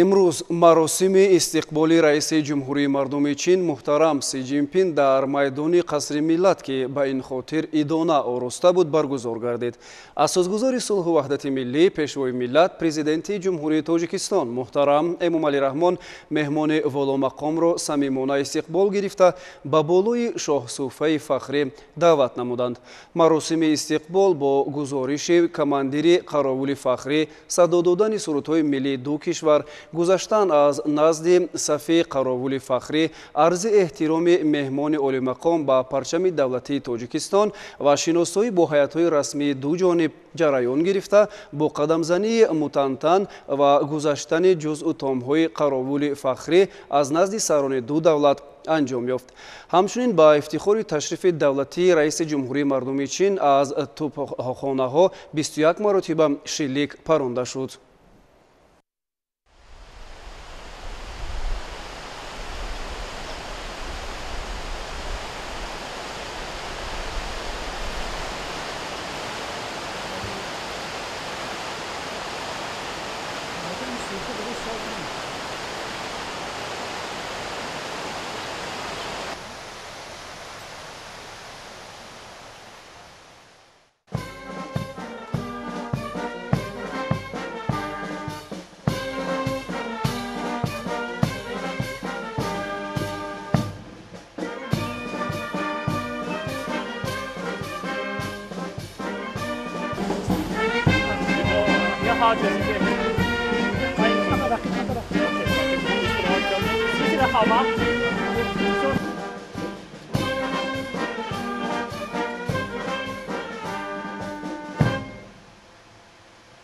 Имрӯз маросими истиқболи раиси Ҷумҳурии мардуми Чин муҳтарам Си Ҷинпин дар майдони Қасри Миллат, ки ба ин хотир идона ороста буд, баргузор гардид. Асосгузори сулҳу ваҳдати миллӣ, пешвои миллат, президенти Ҷумҳурии Тоҷикистон муҳтарам Эмомалӣ Раҳмон меҳмони воломақомро самимона истиқбол гирифта, ба болои шоҳсуфаи фахрӣ даъват намуданд. Маросими истиқбол бо гузориши командири қаровули фахрӣ, садо додани сурудҳои миллии ду кишвар, гузаштан аз назди сафи қаровули фахрӣ, арзи эҳтироми меҳмони олимақом ба парчами давлатии Тоҷикистон ва шиносоӣ бо ҳайатҳои расмии ду ҷониб ҷараён гирифта, бо қадамзании мутантан ва гузаштани ҷузъу томҳои қаровули фахрӣ аз назди сарони ду давлат анҷом ёфт. Ҳамчунин ба ифтихори ташрифи давлатии раиси Ҷумҳурии мардуми Чин аз тӯбхонаҳо 21 маротиба шилик паронда шуд.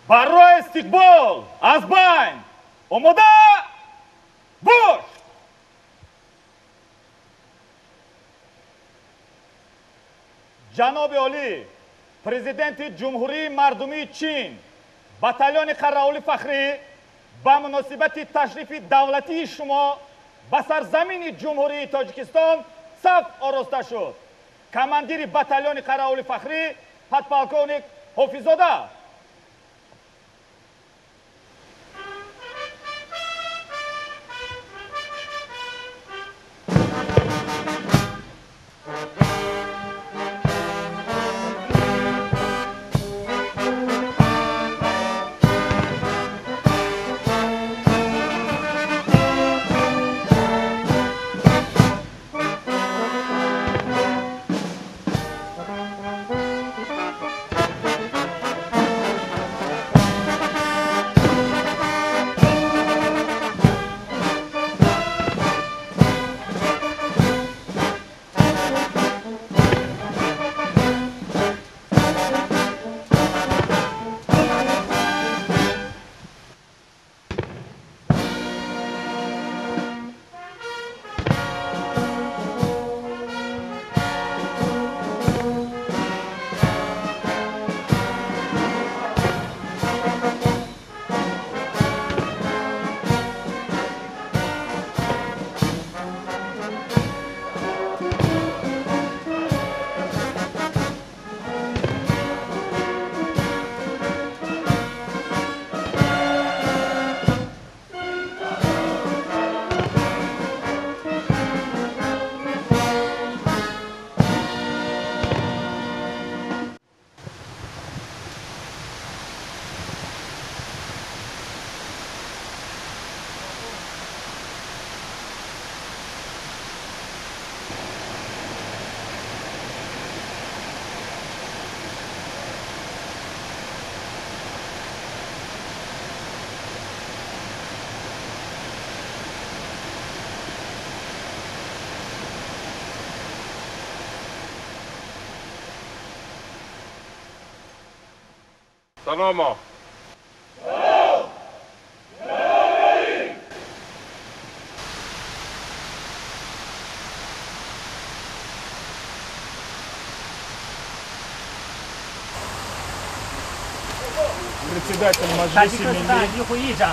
Барои истиқбол аз байн омода бош! Ҷаноби олӣ, президенти Ҷумҳурии мардумии Чин, батальони қараулӣ фахрӣ ба муносибати ташрифи давлатии шумо ба сарзамини Ҷумҳурии Тоҷикистон саф ороста шуд. Командири батальони қараулӣ фахрӣ подполковник Ҳофиззода. Саломо. Председатель Маджлиси Милли.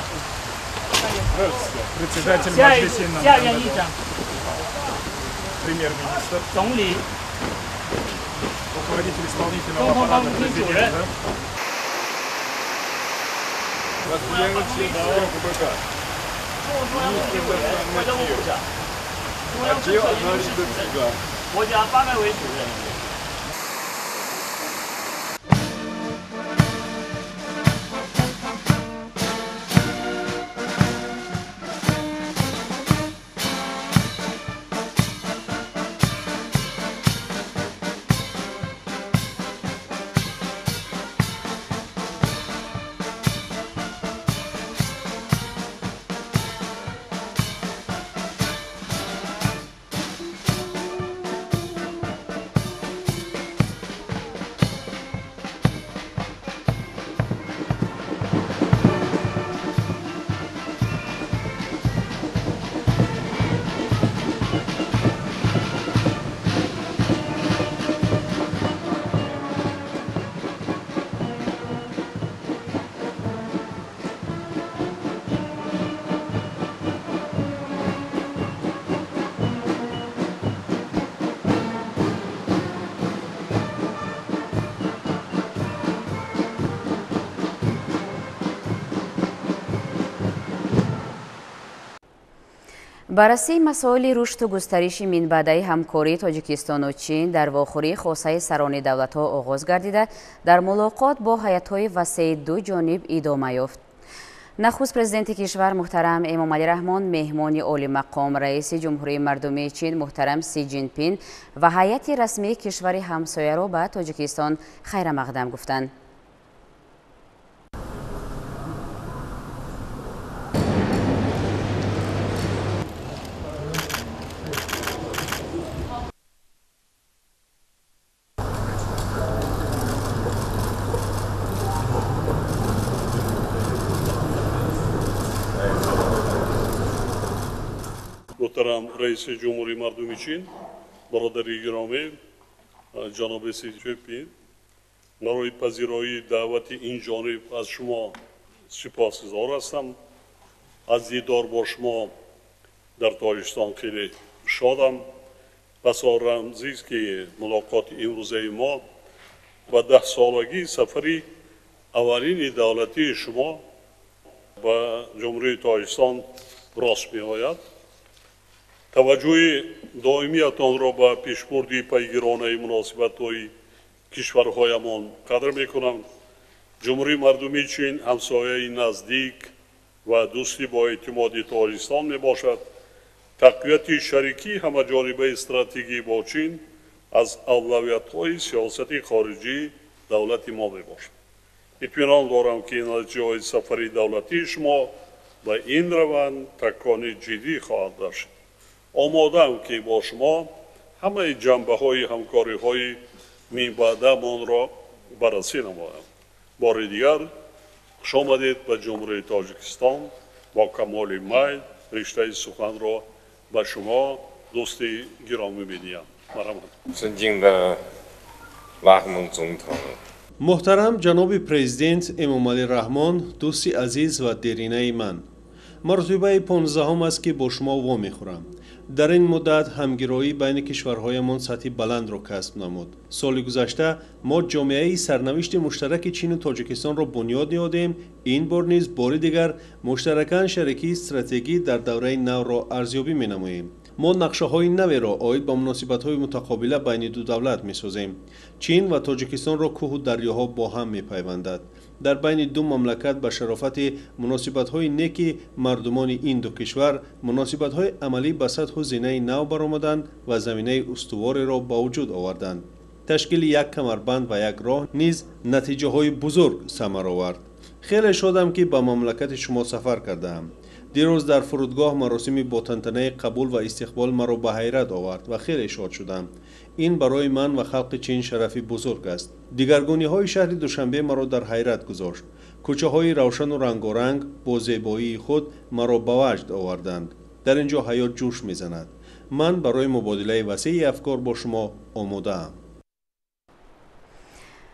Председатель Маджлиси премьер-министр. Руководитель исполнительного аппарата президента. Баррасии масоили рушду густариши минбаъдаи ҳамкории Тоҷикистону Чин дар вохӯрии хосаи сарони давлатҳо оғоз гардида, дар мулоқот бо ҳайатҳои васеи ду ҷониб идома ёфт. Нахуст президенти кишвар муҳтарам Эмомалӣ Раҳмон, меҳмони олимақом, раиси Ҷумҳурии Мардумии Чин муҳтарам Си Ҷинпин ва ҳайати расмии кишвари ҳамсояро ба Тоҷикистон хайрамақдам гуфтанд. Муҳтарам раиси Ҷумҳурии Мардуми Чин, бародари гиромӣ, ҷаноби Си Ҷинпин, барои пазироии даъвати ин ҷониб аз шумо сипосгузор ҳастам. Аз дидор бо шумо дар Тоҷикистон хеле шодам. Басо рамзист, ки мулоқоти имрӯзаи мо ба даҳсолагии сафари аввалини давлатии шумо ба Ҷумҳурии Тоҷикистон рост меояд. Таваҷҷӯҳи доимиятонро ба пешбурди пайгиронаи муносибатҳои кишварҳоямон қадр мекунам. Ҷумҳурии Мардумии Чин ҳамсояи наздик ва дӯсти боэътимоди Тоҷикистон мебошад. Тақвияти шарикии ҳамаҷонибаи стратегӣ бо Чин аз авлавиятҳои сиёсати хориҷии давлати мо мебошад. Итминон дорам, ки натиҷаҳои сафари давлатии шумо ба ин раванд такони ҷиддӣ хоҳад дошт. Омодаам, ки бо шумо ҳамаи ҷанбаҳои ҳамкориҳои минбаъдамонро баррасӣ намоям. Бори дигар хуш омадед ба Ҷумҳурии Тоҷикистон. Бо камоли майл риштаи суханро ба шумо дӯсти гиромӣ медиҳам. Марҳамат. Муҳтарам ҷаноби президент Эмомалӣ Раҳмон, дӯсти азиз ва деринаи ман, маротибаи 15-ум аст, ки бо шумо вомехӯрам. Дар ин муддат ҳамгироӣ байни кишварҳоямон сатҳи баландро касб намуд. Соли гузашта мо ҷомеаи сарнавишти муштараки Чину Тоҷикистонро бунёд ниҳодем. Ин бор низ бори дигар муштаракан шарикии стратегӣ дар давраи навро арзёбӣ менамоем. Мо нақшаҳои наверо оид ба муносибатҳои мутақобила байни ду давлат месозем. Чин ва Тоҷикистонро кӯҳу дарёҳо бо ҳам мепайвандад. Дар байни ду мамлакат ба шарофати муносибатҳои неки мардумони ин ду кишвар муносибатҳои амалӣ ба сатҳу зинаи нав баромаданд ва заминаи устувореро ба вуҷуд оварданд. Ташкили як камарбанд ва як роҳ низ натиҷаҳои бузург самар овард. Хеле шодам, ки ба мамлакати шумо сафар кардаам. Дирӯз дар фурудгоҳ маросими ботантанаи қабул ва истиқбол маро ба ҳайрат овард ва хеле шод шудам. Ин барои ман ва халқи Чин шарафи бузург аст. Дигаргуниҳои шаҳри Душанбе маро дар ҳайрат гузошт. Кӯчаҳои равшану рангоранг бо зебоии худ маро ба ваҷд оварданд. Дар ин ҷо ҳаёт ҷӯш мезанад. Ман барои мубодилаи васеи афкор бо шумо омодаам.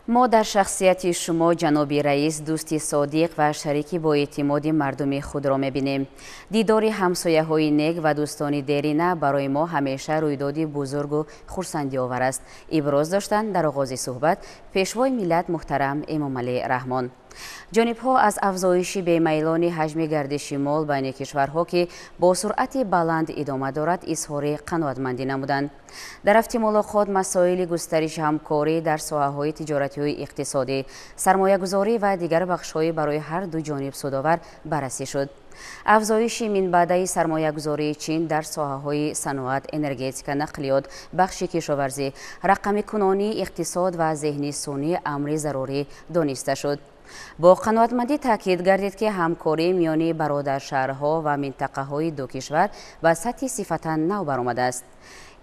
Мо дар шахсияти шумо, ҷаноби раис, дӯсти содиқ ва шарики боэътимоди мардуми худро мебинем. Дидори ҳамсояҳои нек ва дӯстони дерина барои мо ҳамеша рӯйдоди бузургу хурсандиовар аст, иброз доштанд дар оғози суҳбат пешвои миллат муҳтарам Эмомалӣ Раҳмон. Ҷонибҳо аз афзоиши бемайлони ҳаҷми гардиши мол байни кишварҳо, ки бо суръати баланд идома дорад, изҳори қаноатмандӣ намуданд. Дар рафти мулоқот масоили густариши ҳамкорӣ дар соҳаҳои тиҷоратию иқтисодӣ, сармоягузорӣ ва дигар бахшҳои барои ҳар ду ҷониб судовар баррасӣ шуд. Афзоиши минбаъдаи сармоягузории Чин дар соҳаҳои саноат, энергетика, нақлиёт, бахши кишоварзӣ, рақамикунонии иқтисод ва зеҳни сунъӣ амри зарурӣ дониста шуд. Бо қаноатмандӣ таъкид гардид, ки ҳамкорӣ миёни бародаршаҳрҳо ва минтақаҳои ду кишвар ба сатҳи сифатан нав баромадааст.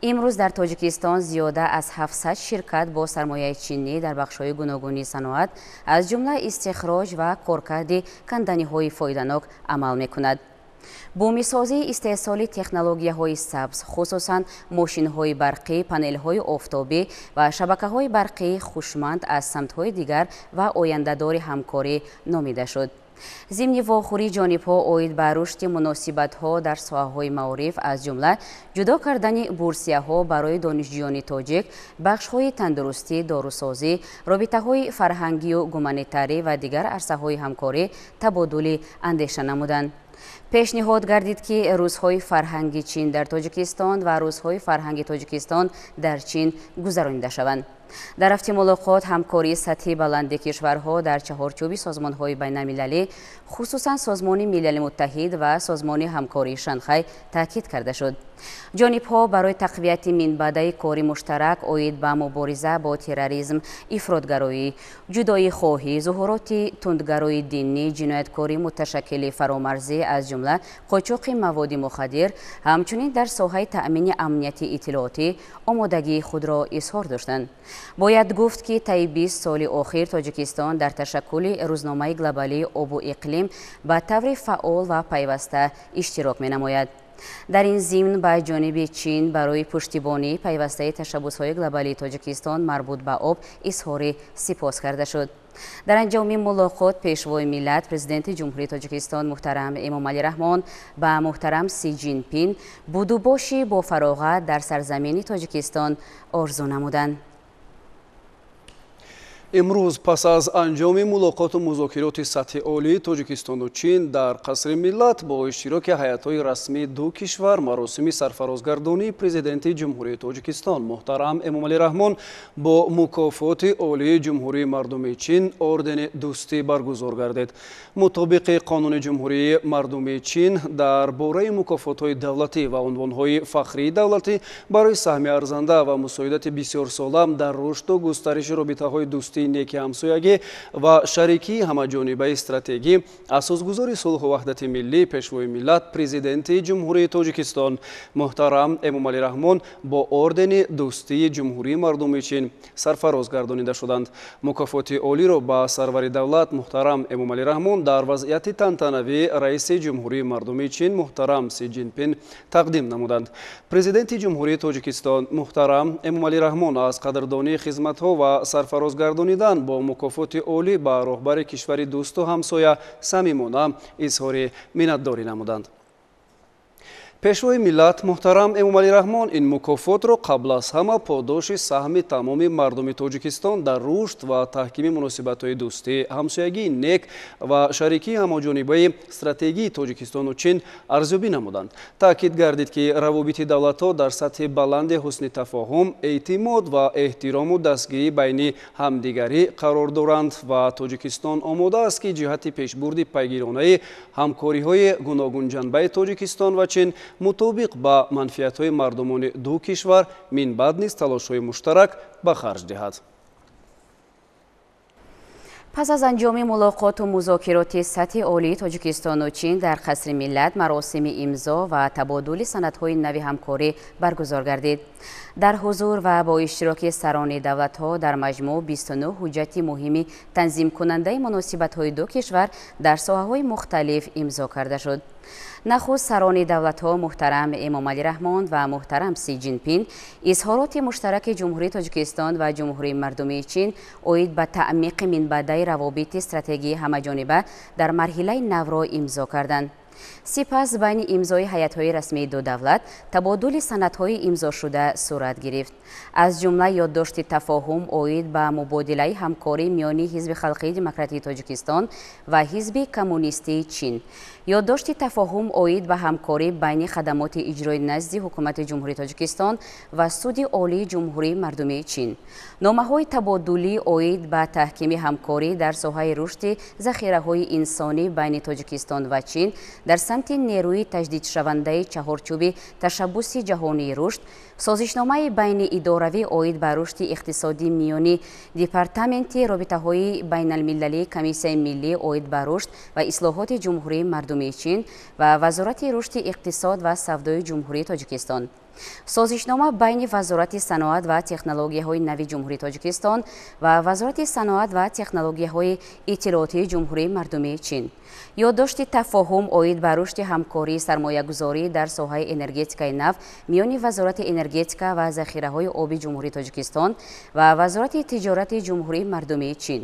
Имрӯз дар Тоҷикистон зиёда аз 700 ширкат бо сармояи чинӣ дар бахшҳои гуногуни саноат, аз ҷумла истихроҷ ва коркарди канданиҳои фоиданок амал мекунад. Бумисозии истеҳсоли технологияҳои сабз, хусусан мошинҳои барқӣ, панелҳои офтобӣ ва шабакаҳои барқии хушманд аз самтҳои дигар ва ояндадори ҳамкорӣ номида шуд. Зимни вохӯрӣ ҷонибҳо оид ба рушди муносибатҳо дар соҳаҳои маориф, аз ҷумла ҷудо кардани бурсияҳо барои донишҷӯёни тоҷик, бахшҳои тандурустӣ, дорусозӣ, робитаҳои фарҳангию гуманитарӣ ва дигар арсаҳои ҳамкорӣ табодули андеша намуданд. Пешниҳод гардид, ки рӯзҳои фарҳанги Чин дар Тоҷикистон ва рӯзҳои фарҳанги Тоҷикистон дар Чин гузаронида шаванд. Дар рафти мулоқот ҳамкории сатҳи баланди кишварҳо дар чаҳорчӯби созмонҳои байналмилалӣ, хусусан Созмони Милали Муттаҳид ва Созмони ҳамкории Шанхай таъкид карда шуд. Ҷонибҳо барои тақвияти минбаъдаи кори муштарак оид ба мубориза бо терроризм, ифротгароӣ, ҷудоихоҳӣ, зуҳуроти тундгарои динӣ, ҷинояткории муташаккили фаромарзӣ, аз ҷумла қочоқи маводи мухаддир, ҳамчунин дар соҳаи таъмини амнияти иттилоотӣ омодагии худро изҳор доштанд. Бояд гуфт, ки таи 20 соли охир Тоҷикистон дар ташаккули рӯзномаи глобалии обу иқлим ба таври фаъол ва пайваста иштирок менамояд. Дар ин зимн ба ҷониби Чин барои пуштибонии пайвастаи ташаббусҳои глобалии Тоҷикистон марбут ба об изҳори сипос карда шуд. Дар анҷоми мулоқот Пешвои миллат, Президенти Ҷумҳурии Тоҷикистон муҳтарам Эмомалӣ Раҳмон ба муҳтарам Си Ҷинпин будубоши бофароғат дар сарзамини Тоҷикистон орзу намуданд. Имрӯз пас аз анҷоми мулоқоту музокироти сатҳи олии Тоҷикистону Чин дар Қасри Миллат бо иштироки ҳайатҳои расмии ду кишвар маросими сарфарозгардонии Президенти Ҷумҳурии Тоҷикистон муҳтарам Эмомалӣ Раҳмон бо мукофоти олии Ҷумҳурии Мардумии Чин Ордени Дӯстӣ баргузор гардид. Мутобиқи қонуни Ҷумҳурии Мардумии Чин дар бораи мукофотҳои давлатӣ ва унвонҳои фахрии давлатӣ барои саҳми арзанда ва мусоидати бисёрсола дар рушду густариши робитаҳои дӯстӣ, неки ҳамсоягӣ ва шарикии ҳамаҷонибаи стратегӣ, асосгузори сулҳу ваҳдати миллӣ, Пешвои миллат, Президенти Ҷумҳурии Тоҷикистон муҳтарам Эмомалӣ Раҳмон бо Ордени Дӯстии Ҷумҳурии Мардумии Чин сарфароз гардонида шуданд. Мукофоти олиро ба сарвари давлат муҳтарам Эмомалӣ Раҳмон дар вазъияти тантанавӣ раиси Ҷумҳурии Мардумии Чин муҳтарам Си Ҷинпин тақдим намуданд. Президенти Ҷумҳурии Тоҷикистон муҳтарам Эмомалӣ Раҳмон аз қадрдонии хизматҳо ва сарфарозгардонӣ бо мукофоти олӣ ба роҳбари кишвари дӯсту ҳамсоя самимона изҳори миннатдорӣ намуданд. Пешвои миллат муҳтарам Эмомалӣ Раҳмон ин мукофотро қабл аз ҳама подоши саҳми тамоми мардуми Тоҷикистон дар рушд ва таҳкими муносибатҳои дӯстӣ, ҳамсоягии нек ва шарикии ҳамаҷонибаи стратегии Тоҷикистону Чин арзёбӣ намуданд. Таъкид гардид, ки равобити давлатҳо дар сатҳи баланди ҳусни тафоҳум, эътимод ва эҳтирому дастгирӣ байни ҳамдигарӣ қарор доранд ва Тоҷикистон омода аст, ки ҷиҳати пешбурди пайгиронаи ҳамкориҳои гуногунҷанбаи Тоҷикистон ва Чин мутобиқ ба манфиатҳои мардумони ду кишвар минбаъд низ талошҳои муштарак ба харҷ диҳад. Пас аз анҷоми мулоқоту музокироти сатҳи олии Тоҷикистону Чин дар Қасри Миллат маросими имзо ва табодули санадҳои нави ҳамкорӣ баргузор гардид. Дар ҳузур ва бо иштироки сарони давлатҳо дар маҷмӯъ 29 ҳуҷҷати муҳими танзимкунандаи муносибатҳои ду кишвар дар соҳаҳои мухталиф имзо карда шуд. Нахуст сарони давлатҳо муҳтарам Эмомалӣ Раҳмон ва муҳтарам Си Ҷинпин изҳороти муштараки Ҷумҳурии Тоҷикистон ва Ҷумҳурии Мардумии Чин оид ба таъмиқи минбаъдаи равобити стратегии ҳамаҷониба дар марҳилаи навро имзо карданд. Сипас байни имзои ҳайатҳои расмии ду давлат табодули санадҳои имзошуда сурат гирифт. Аз ҷумла ёддошти тафоҳум оид ба мубодилаи ҳамкорӣ миёни Ҳизби халқии демократии Тоҷикистон ва Ҳизби коммунистии Чин. Ёддошти тафоҳум оид ба ҳамкорӣ байни хадамоти иҷрои назди Ҳукумати Ҷумҳурии Тоҷикистон ва Суди Олии Ҷумҳурии Мардумии Чин. Номаҳои табодулӣ оид ба таҳкими ҳамкорӣ дар соҳаи рушди захираҳои инсонӣ байни Тоҷикистон ва Чин дар самти нерӯи таҷдидшавандаи чаҳорчӯби ташаббуси ҷаҳонии рушд, созишномаи байниидоравӣ оид ба рушди иқтисодӣ миёни Департаменти робитаҳои байналмилалии Комиссияи миллӣ оид ба рушд ва ислоҳоти Ҷумҳурии Мардумии Чин ва Вазорати рушди иқтисод ва савдои Ҷумҳурии Тоҷикистон. Созишнома байни Вазорати саноат ва технологияҳои нави Ҷумҳурии Тоҷикистон ва Вазорати саноат ва технологияҳои иттилоотии Ҷумҳурии Мардумии Чин. Ёддошти тафоҳум оид ба рушди ҳамкории сармоягузорӣ дар соҳаи энергетикаи нав миёни Вазорати энергетика ва захираҳои оби Ҷумҳурии Тоҷикистон ва Вазорати тиҷорати Ҷумҳурии Мардумии Чин.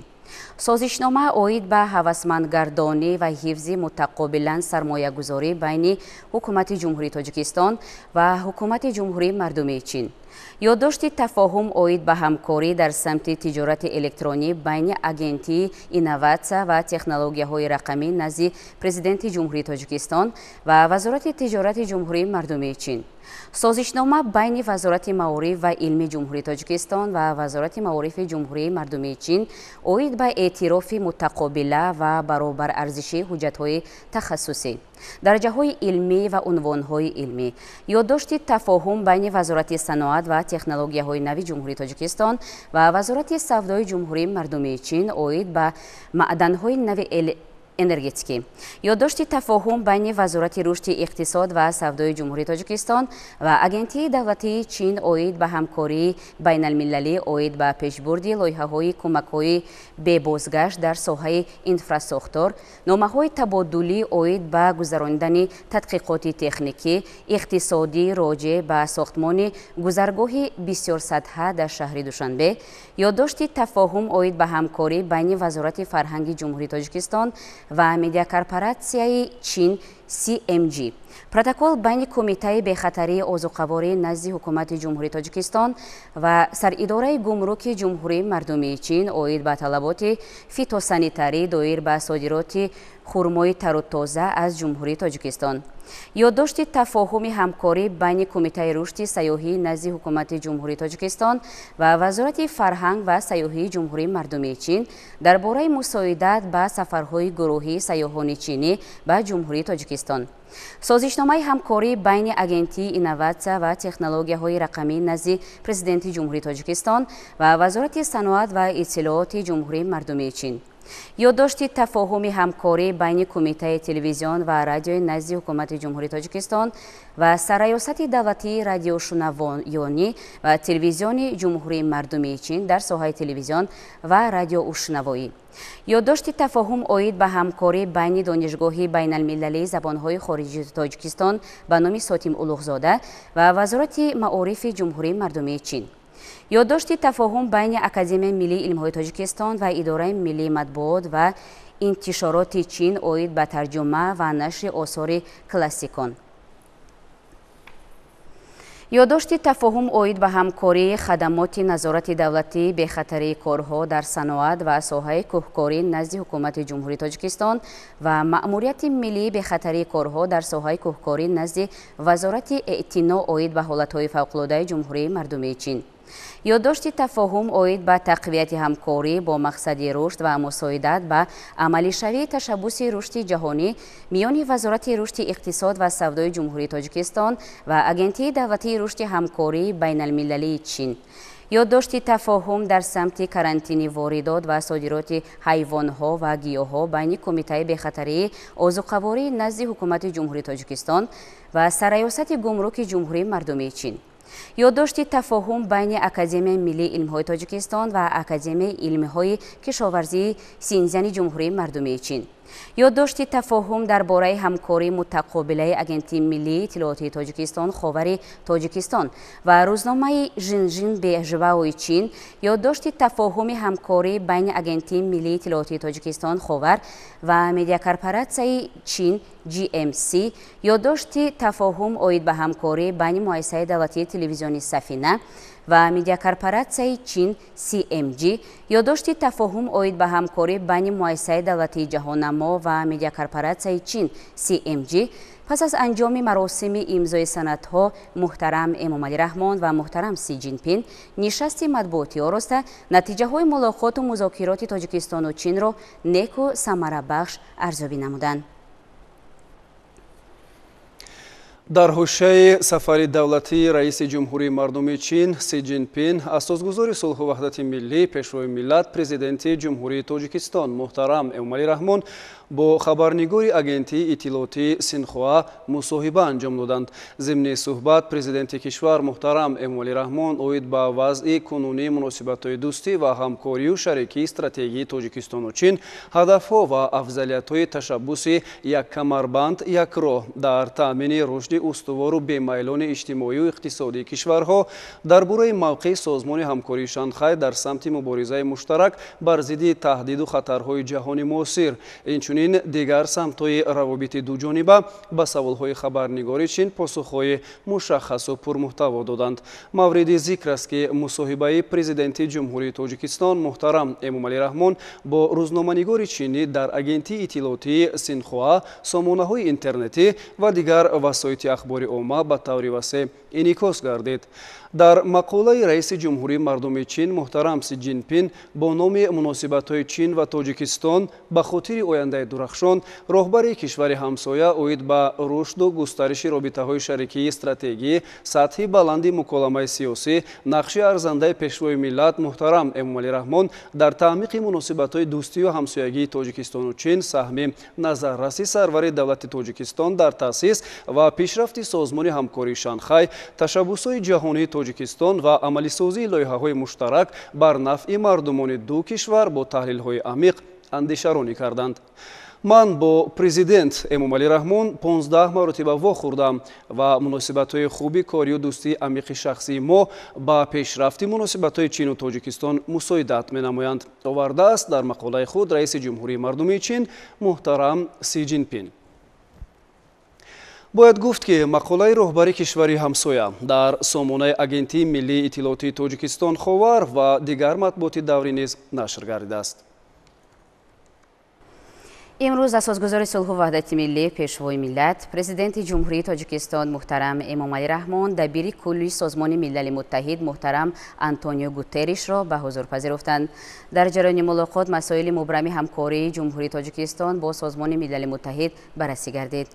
Созишнома оид ба ҳавасмандгардонӣ ва ҳифзи мутақобилан сармоягузорӣ байни Ҳукумати Ҷумҳурии Тоҷикистон ва Ҳукумати Ҷумҳурии Мардумии Чин. Ёддошти тафоҳум оид ба ҳамкорӣ дар самти тиҷорати электронӣ байни Агентии инноватсия ва технологияҳои рақамӣ назди Президенти Ҷумҳурии Тоҷикистон ва Вазорати тиҷорати Ҷумҳурии Мардумии Чин. Созишнома байни Вазорати маориф ва илми Ҷумҳурии Тоҷикистон ва Вазорати маорифи Ҷумҳурии Мардумии Чин оид ба эътирофи мутақобила ва баробарарзиши ҳуҷҷатҳои тахассусӣ, дараҷаҳои илмӣ ва унвонҳои илмӣ. Ёддошти тафоҳум байни Вазорати саноат ва технологияҳои нави Ҷумҳурии Тоҷикистон ва Вазорати савдои Ҷумҳурии Мардумии Чин оид ба маъданҳои нави энергетикӣ. Ёддошти тафоҳум байни Вазорати рушди иқтисод ва савдои Ҷумҳурии Тоҷикистон ва Агентии давлатии Чин оид ба ҳамкории байналмилалӣ оид ба пешбурди лоиҳаҳои кӯмакҳои бебозгашт дар соҳаи инфрасохтор, номаҳои табодулӣ оид ба гузаронидани тадқиқоти техникӣ, иқтисодӣ роҷеъ ба сохтмони гузаргоҳи бисёрсатҳа дар шаҳри Душанбе, ёддошти тафоҳум оид ба ҳамкорӣ байни Вазорати фарҳанги Ҷумҳурии Тоҷикистон ва медиакорпоратсияи Чин CMG. Протокол байни Кумитаи бехатарии озуқаворӣ назди Ҳукумати Ҷумҳурии Тоҷикистон ва Саридораи гумруки Ҷумҳурии Мардумии Чин оид ба талаботи фитосанитарӣ доир ба содироти хурмои тару тоза аз Ҷумҳурии Тоҷикистон. Ёддошти тафоҳуми ҳамкорӣ байни Кумитаи рушди сайёҳӣ назди Ҳукумати Ҷумҳурии Тоҷикистон ва Вазорати фарҳанг ва сайёҳии Ҷумҳурии Мардумии Чин дар бораи мусоидат ба сафарҳои гурӯҳии сайёҳони чинӣ ба Ҷумҳурии Тоҷикистон. Созишномаи ҳамкорӣ байни Агентии инноватсия ва технологияҳои рақамӣ назди Президенти Ҷумҳурии Тоҷикистон ва Вазорати саноат ва иттилооти Ҷумҳурии Мардумии Чин. Ёддошти тафоҳуми ҳамкорӣ байни Кумитаи телевизион ва радиои назди Ҳукумати Ҷумҳурии Тоҷикистон ва Сарраёсати давлатии радиошунавоёнӣ ва телевизиони Ҷумҳурии Мардумии Чин дар соҳаи телевизион ва радиоушунавоӣ. Ёддошти тафоҳум оид ба ҳамкорӣ байни Донишгоҳи байналмилалии забонҳои хориҷии Тоҷикистон ба номи Сотим Улуғзода ва Вазорати маорифи Ҷумҳурии Мардумии Чин. Ёддошти тафоҳум байни Академияи миллии илмҳои Тоҷикистон ва Идораи миллии матбуот ва интишороти Чин оид ба тарҷума ва нашри осори классикон. Ёддошти тафоҳум оид ба ҳамкории хадамоти назорати давлатии бехатарии корҳо дар саноат ва соҳаи кӯҳкорӣ назди Ҳукумати Ҷумҳурии Тоҷикистон ва Маъмурияти миллии бехатарии корҳо дар соҳаи кӯҳкорӣ назди Вазорати эътино оид ба ҳолатҳои фавқулодаи Ҷумҳурии Мардумии Чин. Ёддошти тафоҳум оид ба тақвияти ҳамкорӣ бо мақсади рушд ва мусоидат ба амалишавии ташаббуси рушди ҷаҳонӣ миёни Вазорати рушди иқтисод ва савдои Ҷумҳурии Тоҷикистон ва Агентии давлатии рушди ҳамкории байналмилалии Чин. Ёддошти тафоҳум дар самти карантини воридот ва содироти ҳайвонҳо ва гиёҳҳо байни Кумитаи бехатарии озуқаворӣ назди Ҳукумати Ҷумҳурии Тоҷикистон ва Сарраёсати гумруки Ҷумҳурии Мардумии Чин. Ёддошти тафоҳум байни Академияи миллии илмҳои Тоҷикистон ва Академияи илмҳои кишоварзии Синзяни Ҷумҳурии Мардумии Чин. Ёддошти тафоҳум дар бораи ҳамкории мутақобилаи Агентии миллии иттилоотии Тоҷикистон Ховари Тоҷикистон ва рӯзномаи Жинжин Бежваои Чин, ёддошти тафоҳуми ҳамкорӣ байни Агентии миллии иттилоотии Тоҷикистон Ховар ва медиакорпоратсияи Чин GMC, ёддошти тафоҳум оид ба ҳамкорӣ байни муассисаи давлатии телевизиони Сафина ва медиакорпоратсияи Чин CMG, ёддошти тафоҳум оид ба ҳамкорӣ байни муассисаи давлатии Ҷаҳоннамо ва медиакорпоратсияи Чин CMG. Пас аз анҷоми маросими имзои санадҳо муҳтарам Эмомалӣ Раҳмон ва муҳтарам Си Ҷинпин нишасти матбуотӣ ороста натиҷаҳои мулоқоту музокироти Тоҷикистону Чинро неку самарабахш арзёбӣ намуданд. Дар ҳошияи сафари давлатии раиси Ҷумҳурии мардумии Чин Си Ҷинпин, асосгузори сулҳу ваҳдати миллӣ, пешвои миллат, президенти Ҷумҳурии Тоҷикистон муҳтарам Эмомалӣ Раҳмон бо хабарнигори агентии иттилоотии Синхуа мусоҳиба анҷом доданд. Зимни суҳбат президенти кишвар муҳтарам Эмомалӣ Раҳмон оид ба вазъи кунунии муносибатҳои дӯстӣ ва ҳамкорию шарикии стратегии Тоҷикистону Чин, ҳадафҳо ва афзалиятҳои ташаббуси як камарбанд як роҳ дар таъмини рушди устувору бемайлони иҷтимоию иқтисодии кишварҳо, дар бораи мавқеи Созмони ҳамкории Шанхай дар самти муборизаи муштарак бар зидди таҳдиду хатарҳои ҷаҳони муосир, инчунин дигар самтҳои равобити дуҷониба ба саволҳои хабарнигори Чин посухҳои мушаххасу пурмуҳтаво доданд. Мавриди зикр аст, ки мусоҳибаи президенти Ҷумҳурии Тоҷикистон муҳтарам Эмомалӣ Раҳмон бо рӯзноманигори чинӣ дар агентии иттилоотии Синхуа, сомонаҳои интернетӣ ва дигар васоити ахбори омма ба таври васеъ инъикос гардид. Дар мақолаи раиси Ҷумҳурии мардумии Чин муҳтарам Си Ҷинпин бо номи муносибатҳои Чин ва Тоҷикистон ба хотири ояндаи дурахшон, роҳбари кишвари ҳамсоя оид ба рушду густариши робитаҳои шарикии стратегӣ, сатҳи баланди муколамаи сиёсӣ, нақши арзандаи пешвои миллат муҳтарам Эмомалӣ Раҳмон дар таъмиқи муносибатҳои дӯстию ҳамсоягии Тоҷикистону Чин, саҳми назарраси сарвари давлати Тоҷикистон дар таъсис ва пешрафти Созмони ҳамкории Шанхай, ташаббусҳои ҷаҳонии Тоҷикистон ва амалисозии лоиҳаҳои муштарак бар нафъи мардумони ду кишвар бо таҳлилҳои амиқ андешаронӣ карданд. Ман бо президент Эмомалӣ Раҳмон 15 маротиба вохӯрдам ва муносибатҳои хуби корию дӯстии амиқи шахсии мо ба пешрафти муносибатҳои Чину Тоҷикистон мусоидат менамоянд, овардааст дар мақолаи худ раиси Ҷумҳурии мардумии Чин муҳтарам Си Ҷинпин. Бояд гуфт, ки мақолаи роҳбари кишвари ҳамсоя дар сомонаи Агентии миллии иттилоотии Тоҷикистон Ховар ва дигар матбуоти даврӣ низ нашр гардидааст. Имрӯз асосгузори сулҳу ваҳдати миллӣ, пешвои миллат, президенти Ҷумҳурии Тоҷикистон муҳтарам Эмомалӣ Раҳмон дабири кулли Созмони Милали Муттаҳид муҳтарам Антонио Гутерришро ба ҳузур пазируфтанд. Дар ҷараёни мулоқот масоили мубрами ҳамкории Ҷумҳурии Тоҷикистон бо Созмони Милали Муттаҳид баррасӣ гардид.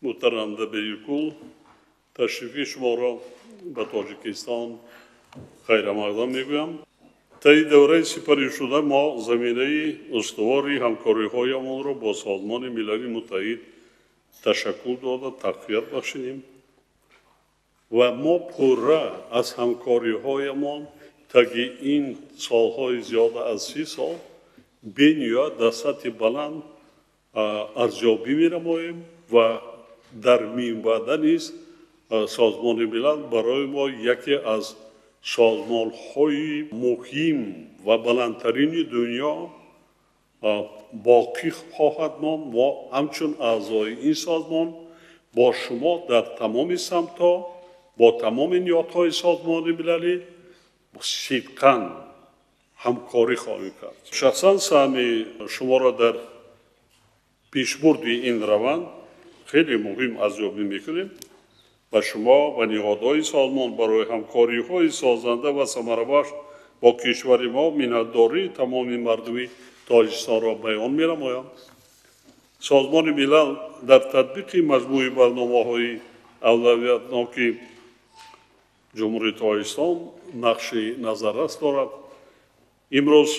Муҳтарам дабиркул, ташрифи шуморо ба Тоҷикистон хайрамақдам мегӯям. Таи давраи сипаришуда мо заминаи устувори ҳамкориҳоямонро бо Созмони Милали Муттаҳид ташаккул дода тақвият бахшидем ва мо пурра аз ҳамкориҳоямон таги ин солҳои зиёда аз 30 сол бениҳоят дар сатҳи баланд арзёбӣ менамоем ва дар минбаъда низ Созмони Милал барои мо яке аз созмонҳои муҳим ва баландтарини дунё боқӣ хоҳад монд. Мо ҳамчун аъзои ин созмон бо шумо дар тамоми самтҳо бо тамоми ниҳодҳои Созмони Милалӣ сидқан ҳамкорӣ хоҳем кард. Шахсан саҳми шуморо дар Пешбурди ин раванд хеле муҳим арзёбӣ мекунем. Ба шумо ва ниҳодҳои созмон барои ҳамкориҳои созанда ва самарабахш бо кишвари мо миннатдории тамоми мардуми Тоҷикистонро баён менамоям. Созмони Милал дар татбиқи маҷмӯи барномаҳои авлавиятноки Ҷумҳурии Тоҷикистон нақши назаррас дорад. Имрӯз